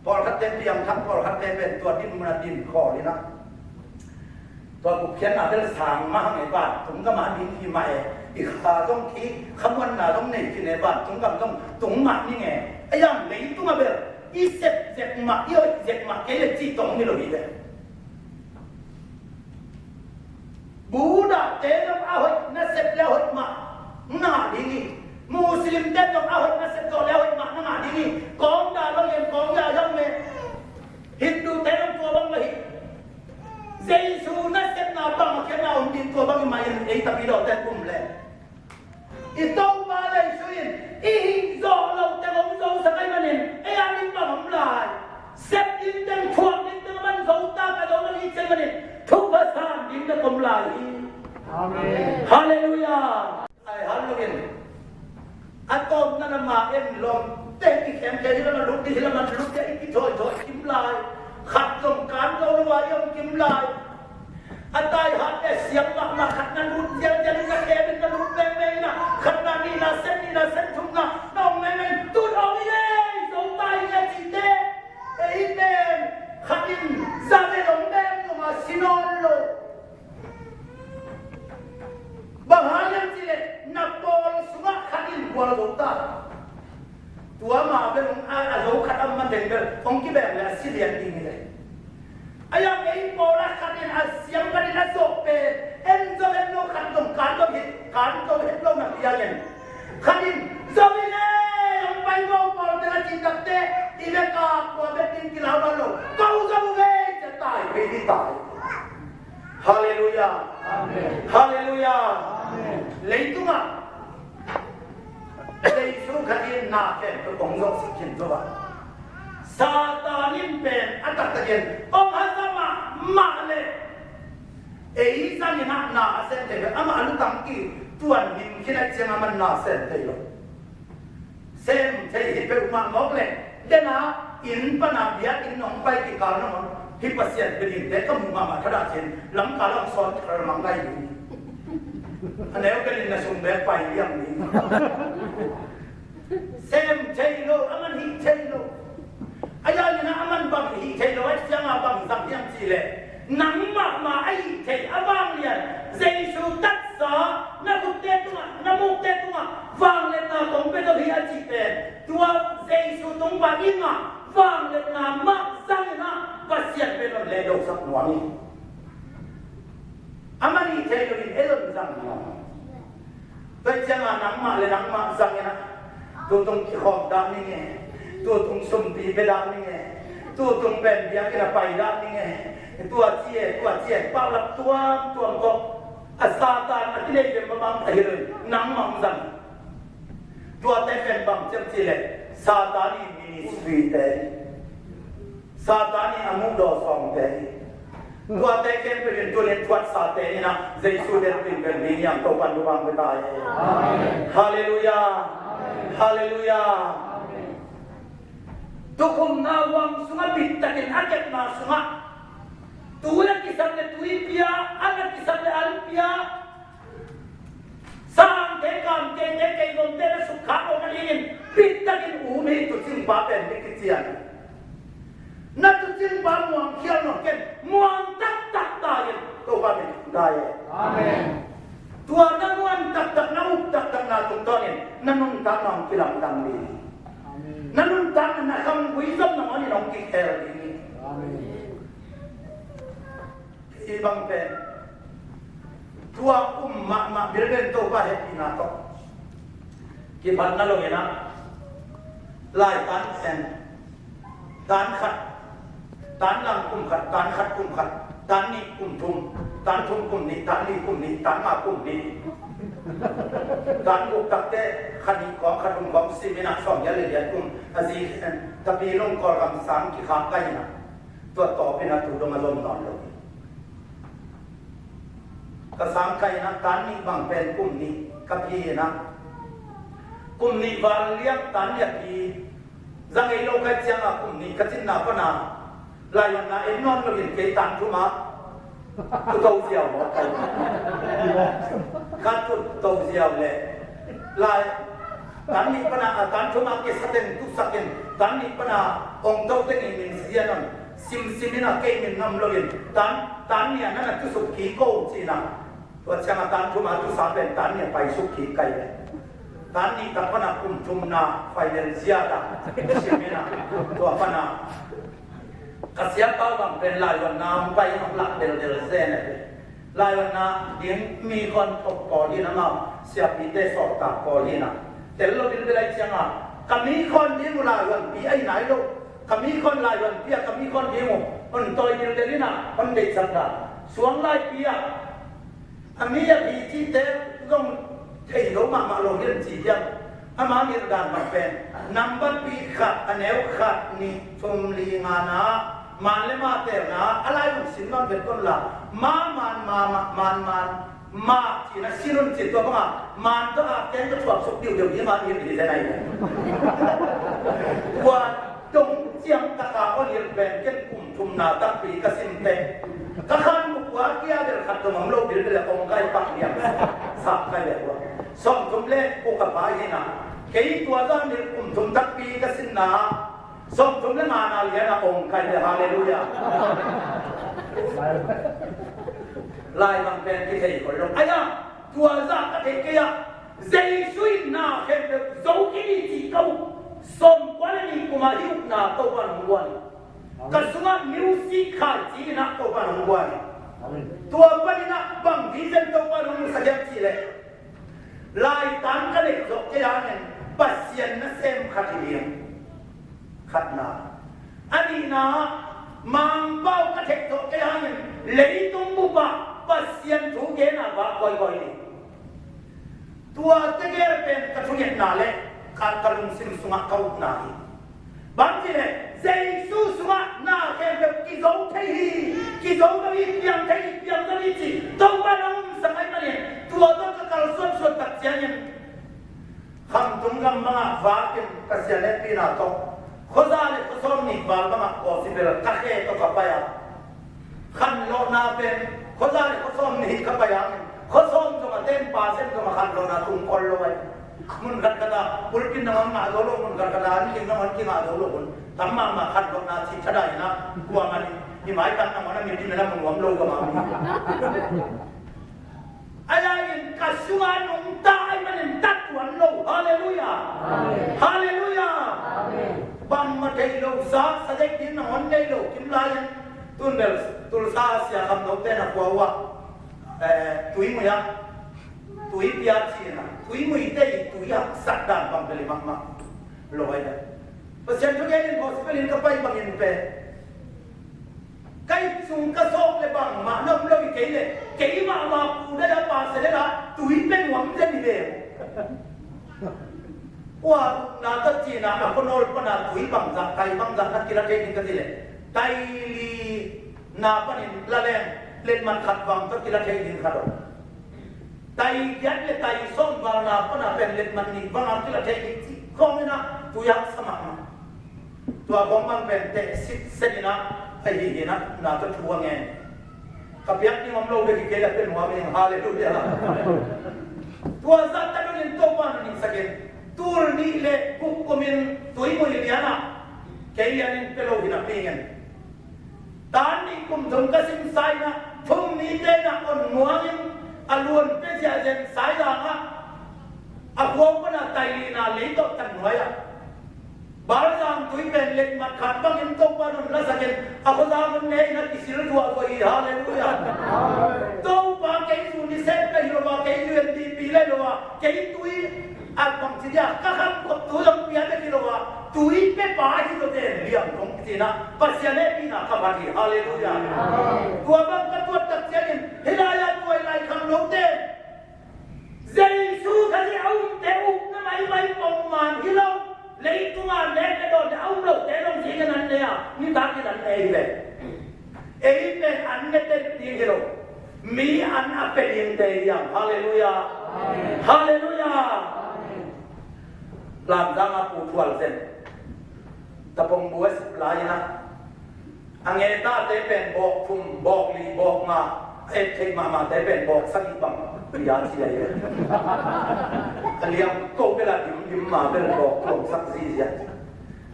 pawlkhatte piangthak, pawlkhatte pen tua din munah din khawl in ah. Tua gupkhiatna bel sang mah hang e, vantung gam ah ding hi mah e. I kha zong khi khamuanna zong nei khin e, vantung gam zong tung mah ning e. A yang leitung ah bel i sep zek mah, i hoih zek mah kei le cih tawh om hi lo hi ve. Buddha te zong a hoih nasep le a hoih mah na ngah ding hi. Muslim te zong a hoih nasep tawh le a hoih mah na ngah ding hi. Kawng da lo lian kawng ya zong le Hindu te zong tua bang mah hi. Jesu nasepna bang a khiatna om ding tua bang hi mah in ei Tapidaw te kum le I Topa Jesu in i hih zawh loh teng hong zosak ahih manin ei a ding bang om lai? Sep ding teng, thuak ding teng a man zo ta, ka zo lo hi ci ahih manin thupha san ding teng om lai hi. Amen. Halleluiah. Ai hal loin a tawpna na ma en lawm teng i khemkhia hi lam a lut ding hi lam a lut ding i kithawi thawi kim lai. Khat zong kan zo lo a i om kim lai. A tai hat le siam mahmah, khat na lut zialzial in na khem in na lut mengmeng in a, khat na nihna sen, nihna sen thumna na om mengmeng in, tun om i ngei zo tai i ngei cihte. Ei pen khat in za Tua ma bel hong a, a zo khat a om man teng bel hong kibeng le a si lian ding hi le. A yang ei pawl a khat in a siam khat in a zawh pen en zo en lo khat zong kan zo het, kan zo het lo na piang in. Khat in zo hi le hong pai mo pawl teng a cih takte i bek a kua bek ding kilau lo lo. Ko zo ve cia tai, vei di tai. Halleluiah. Amen. Halleluiah. Amen. Leitungah Jesu khat in na khempeuh hong zawhsak khin zo a, Satan in pen a taktakin hong haza mahmah leh ei zangin ah na a sem thei ve. Amah a lutang kituan him khin a ciang aman na sem thei lo. Sem thei hi peuhmah mawk leh dena inn pana biakinn nong pai kikal nong hi Pasian bia dingte ka muh mahmah thadah cin lamkal ah hong sawn thar mang ngai ding. A neu belin na sung bek pai liang ding. Sem thei lo, aman hih thei lo. A yalina aman bang hih thei lo a cianga bang zang hiam cihleh nang mahmah a hih thei a vanglian Jesu taksa na khutte tungah na mukte tungah vangliatna kong pia zo hi a cih pen tua Jesu tung pan i ngah vangliatna mah zangin ah Pasian pen hong lehdosak nuam hi. Aman hih thei lo in ei hong zang nuam. Tua ciangin nangmah le nangmah zangin ah tutung kikhawm dah ning e, tutung sumpi pia dah ning e, tutung pen biakinn a pai dah ning e, tua ci e, tua ci e, paulap tuamtuam tawh a Satan a kinei ve mamang ahi lo in nangmah hong zang. Tuate pen bang ciam cihleh Satan i ministry te hi. Satan i a muhdaw sawmte hi. Tuate khempeuh in tunin thuatsate in ah Jesu den pin bel mi niang Topan lubang beta hi. Halleluiah. Halleluiah. Tukhumna huang sungah bittakin a kepna sungah tui a kisap le tui pia, an a kisap le an pia. Sangte kamte te kei gomte na sukkhak lo nadingin bittakin um hi tuucingpa pen hi kician. Na tuucingpa muangkhial nong ken muang taktak ta in Topa min ta e. Amen. Tua na muang taktak na up taktak na tungtawnin na nuntakna hong kilamdang ding. Amen. Na nuntakna na khamgui zom nangawn in hong kikhel ding hi. Amen. Hih bang pen tua um mahmah bilbel Topa hehpihna tawh kiphatna lo in ah lai tan pen tan khat, tan lang kum khat, tan khat kum khat, tan nih kum thum, tan thum kum nih, tan li kum nih, tan nga kum nih, tan guk takte khat nih khawng khat thum khawng sim in ah sawm giat le giat kum a zi khen tapi lungkawl kamsang kikhak kai in ah tua tawpin a tu dong a zom nawn lo hi. Ka sangkhaihna tan nih bang pen kum nih ka phi hi na. Kum nih val liak tan nih a phi. Zang ei lo kai cianga kum nih ka cinna pana laivanna en nawn loin kei tan thuma tuto ziau maw kai. Ka tuto ziau le lai tan nih pana a tan thuma kisa teng tusakin tan nih pana ong to tengin min zian on. Simsim in a kei min nam loin tan tan nih a nana tusuk kik ko cina. Tua cianga tan thuma tusa pen tan nih a paisuk kik kai le tan nih tak pana kum thumna final ziata sim in a tua pana ka siapa bang pen laivanna hong pai in hong lak deldel zen a hi. Laivanna ding mi khawn thok pawl hi na mau siapite sawltak pawl hi na tel lo bilbel ai cianga ka mi khawn ding uh laivanpi ai nai lo. Ka mi khawn laivanpi a ka mi khawn ding uh hon tawi deldel in a hon deihsak dan suang laipi a a mi a phi cihte zong thei lo mahmah lo hiam ci hiam. Ama ngilh dan bang pen nambat pi khat a neu khat nih thum li nga na man le ma telna a lai un sin non vet ton la ma man ma ma man man ma cina sin un ci tua banga man tawh a keng ka thuak suk diu deuh hi ma ngilh hi le nai. Tua dong ciang taka on hilh pen ken kum thumna takpi ka sim teh ka khan buk ua kia bel khat dong om lo bilbel a kong kai pak liang sak kai le ua sawm thum le buk a pa hi na kei tua zan hilh kum thum takpi ka sinna sawm thum le ngana liana ong kai le halleluiah. Lai bang pen kithei khol lo aia tua zah ka thei kei ah Jesu in na khempeuh zo kei ni ci ka uh sawm Mah hi ukna Topa'n hong guan hi. Ka sungah music khai ci-in ah Topa'n hong guan hi. Tua panin ah bang vision Topa'n hong musak hiam cih leh, laitan ka neih zawh kei hangin Pasian nasem khat hi ding. Khatna. A nihna ah Mangpau ka theih zawh kei hangin leitung bup ah Pasian thu gen a vak kawikawi ding. Tua tegel pen ka thungetna le ka, ka lungsim sungah ka upna hi. Bang ci le, Jesu sungah na khempeuh kizo thei hi, kizo lo hi, piang thei hi, piang lo hi ci Topa na umsak ahih manin tua tawh ka kalsuansuan tak ciangin Khamtung gam bangah vakin Pasian hehpihna tawh khuaza le khuasawm nih val bangah gospel ka khe tawh ka pai a, khanlawhna pen khuaza le khuasawm nih ka pai a, khuasawm zong a ten percent zong a khanlawhna tung kol lo ai. Mun khat khat ah pulpit nangawn ngah zo lo, mun khat khat ah an king nangawn kingah zo lo hun tam mahmah khanlawhna cih thadai in ah kuamah in i maitang nangawn a mit in a na mu nuam lo ka mah mi. Ahi zongin ka sungah nungta ahih manin tat tuan lo. Halleluiah. Halleluiah. Bangmah thei lo sa, sa dek ding nangawn nei lo kim lai-in tun bel Tulsa Sia Kham Note na khua uh ah, eh, Tuimui ah, tui pia ci-in ah, Tuimui te i tui haksak dan bang bel hi mahmah lo ai. Pasian thugen in gospel in ka pai bangin pen ka ip sung ka sawk le bangmah na om lo hi kei leh, keimah mah pu dai a pa se le la tui pe nuam zen hi ve. Ua na ta cina a khuanawl pana tui bangzah, tai bangzah na kila thei ding ka ci leh, tai li na panin la leng letmat khat bang tawh kila thei ding khat om. Tai giat le tai sawm val na pana pen letmat nih bang a kila thei ding ci khawng in ah tui haksa mahmah. Tua khawng bang pen teh sitset in ah ahi hi in ah na tawh thu a ngen. Ka piak ding om lo bek hi kei la pe nuam ing. Halleluiah. Tua zah ta dongin Topa na ningsak in, tul nih le guk kumin Tuimui lian ah kei lian in pe lo hi napi ngen. Tan nih kum thum ka sim sa in ah, thum nite in ah on muangin a luan pe ziahziah in Saizang ah a khua pana tai lina lei tawh tan nuai ah Balzang tui pen letmat khat bangin Topa nun lasakin a khuazang hun ne in a kisil zuahzuah hi. Halleluiah. Topa kei zu ni sep ka hi lo a, kei zu N D P la hi lo a, kei tui a bangci dia ka kham kop tu zong pia bek hi lo a, tui pe pa hi lo den liang kong ci-in ah Pasian hehpihna ka phat hi. Halleluiah. Tua bang ka tuat tak ciangin hih lai-ah tuai lai kham lote Jesu Khazih a umte ukna maimai pongman hi lo. Leitungah nek le dawn a um lote zong zingin an ne a, nitakin an ne hi ve. Ei pen an ne tek ding hi lo. Mi an a pe dingte hi hang. Halleluiah. Halleluiah. Lamzang a Pu Thual Zen Tapong bu a sip lai-in ah a ngetate pen bawk thum, bawk li, bawk nga, a et theih mahmahte pen bawk sagih bang pia ci a hi. A liam ko bel a dim dim ma bel bawk tuamsak zizia.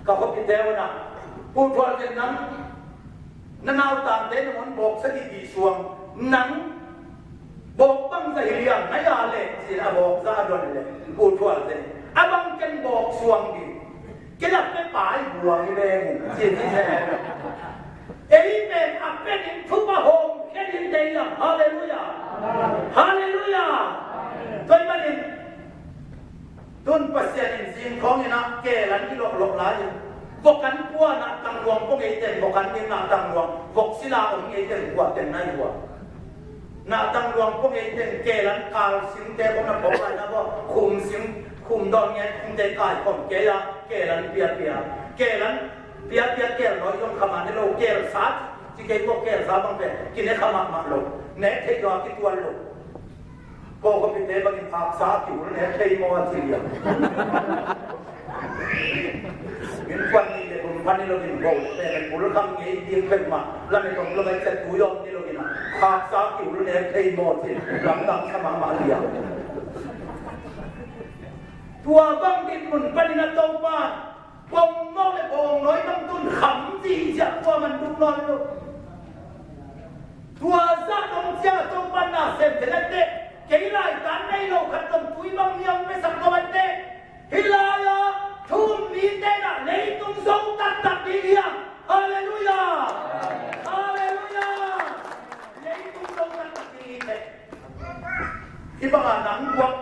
Ka khuapite un ah, Pu Thual Zen nang na nautangte nangawn bawk sagih dih suang, nang bawk bangzah hi liang nai a leh ci-in a bawk zah a don leh Pu Thual Zen a bang ken bawk suang dih. Kei a pe pai buang hi veng ci hi se. Ei pen a pe ding thup a hawm khe ding dei hiam? Halleluiah. Halleluiah. Tua ahih manin tun Pasian in zing khawng in ah keel an i lawhlawh lai-in vok an pua, nahtang luang pua ngei teng vok an ding, nahtang luang vok sila om ngei teng pua teng nai pua. Nahtang luang pua ngei teng keel an kal singte khawng na phawk lai na vua khum sing khum dawn ngen khumte kai khawm kei a keel an piapia. Keel an piapia keel nawi zong khamah ne lo, keel sa ci kei vua, keel sa bang pen kine khamah mah lo. Nek theih lo a kitual lo. Ko khuapite bangin haksa a kihul nek thei maw a ci liang. Min kuan ni le kum pan ni lo in bo le pen kul kham ngei ding pek mah. Lam e tong lo ngai chet tu yom ni lo in a. Haksa a kihul nek thei maw ci lamdang sa mahmah liang. Tua bang dinmun panin a Topa Bawng mawk le bawng nawi bang tun kham zihziah tua man duk nawn lo. Tua zah dong ciang a Topa na sem thei leh teh, kei laitan nei lo khat dong tui bang niam pe sak lo an teh. Hih lai-ah thu um mite in ah leitung zo Tak ding hi hang. Halleluiah. Halleluiah. Leitung zo taktak ding hi teh. Hih bangah nang guak,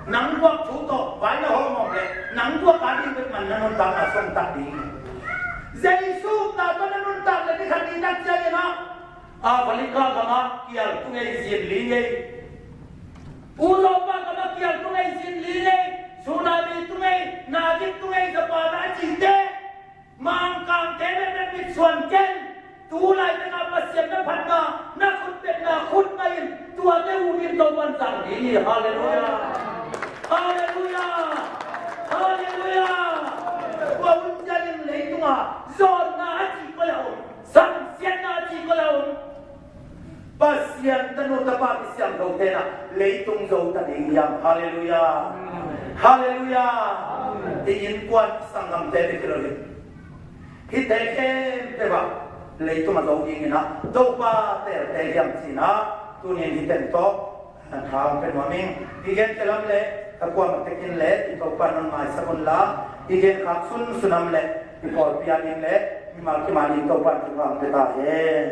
nang guak thu tawh vai na hawm hawm leh nang guak a ding bek man na nuntakna suang tak ding hi. Jesu upna tawh na nuntak leh ni khat ni tak ciangin ah Africa gamah kial tu ngei zin li ngei. Uzopa gamah kial tu ngei zin li ngei. Tsunami tu ngei, nazik tu ngei, Japan a cihte. Mangkangte bekbek mitsuan ken. Tu laitaka Pasian na phatna, na khut betna khut mah in, tuate hong in Topan zang ding hi. Halleluiah. Halleluiah. Halleluiah. Tua hun ciangin leitungah zawnna a cih koi a om, samsiatna a cih koi a om. Pasian tanu tapa kisiam lote na leitung zo ta ding hiam? Halleluiah. Halleluiah. I innkuan i sanggamte bek hi lo hi. Hihte khempeuh ah leitung a zo dingin ah Topa telte hiam cih na tunin hih teng tawh tha hong pia nuam ing. I gente lam le ka kuamah tekin le i Topa non maisak un la, i gen khak sunsun lam le i pawlpi a ding le mimal kim a ding Topa thupha hong pia ta hen.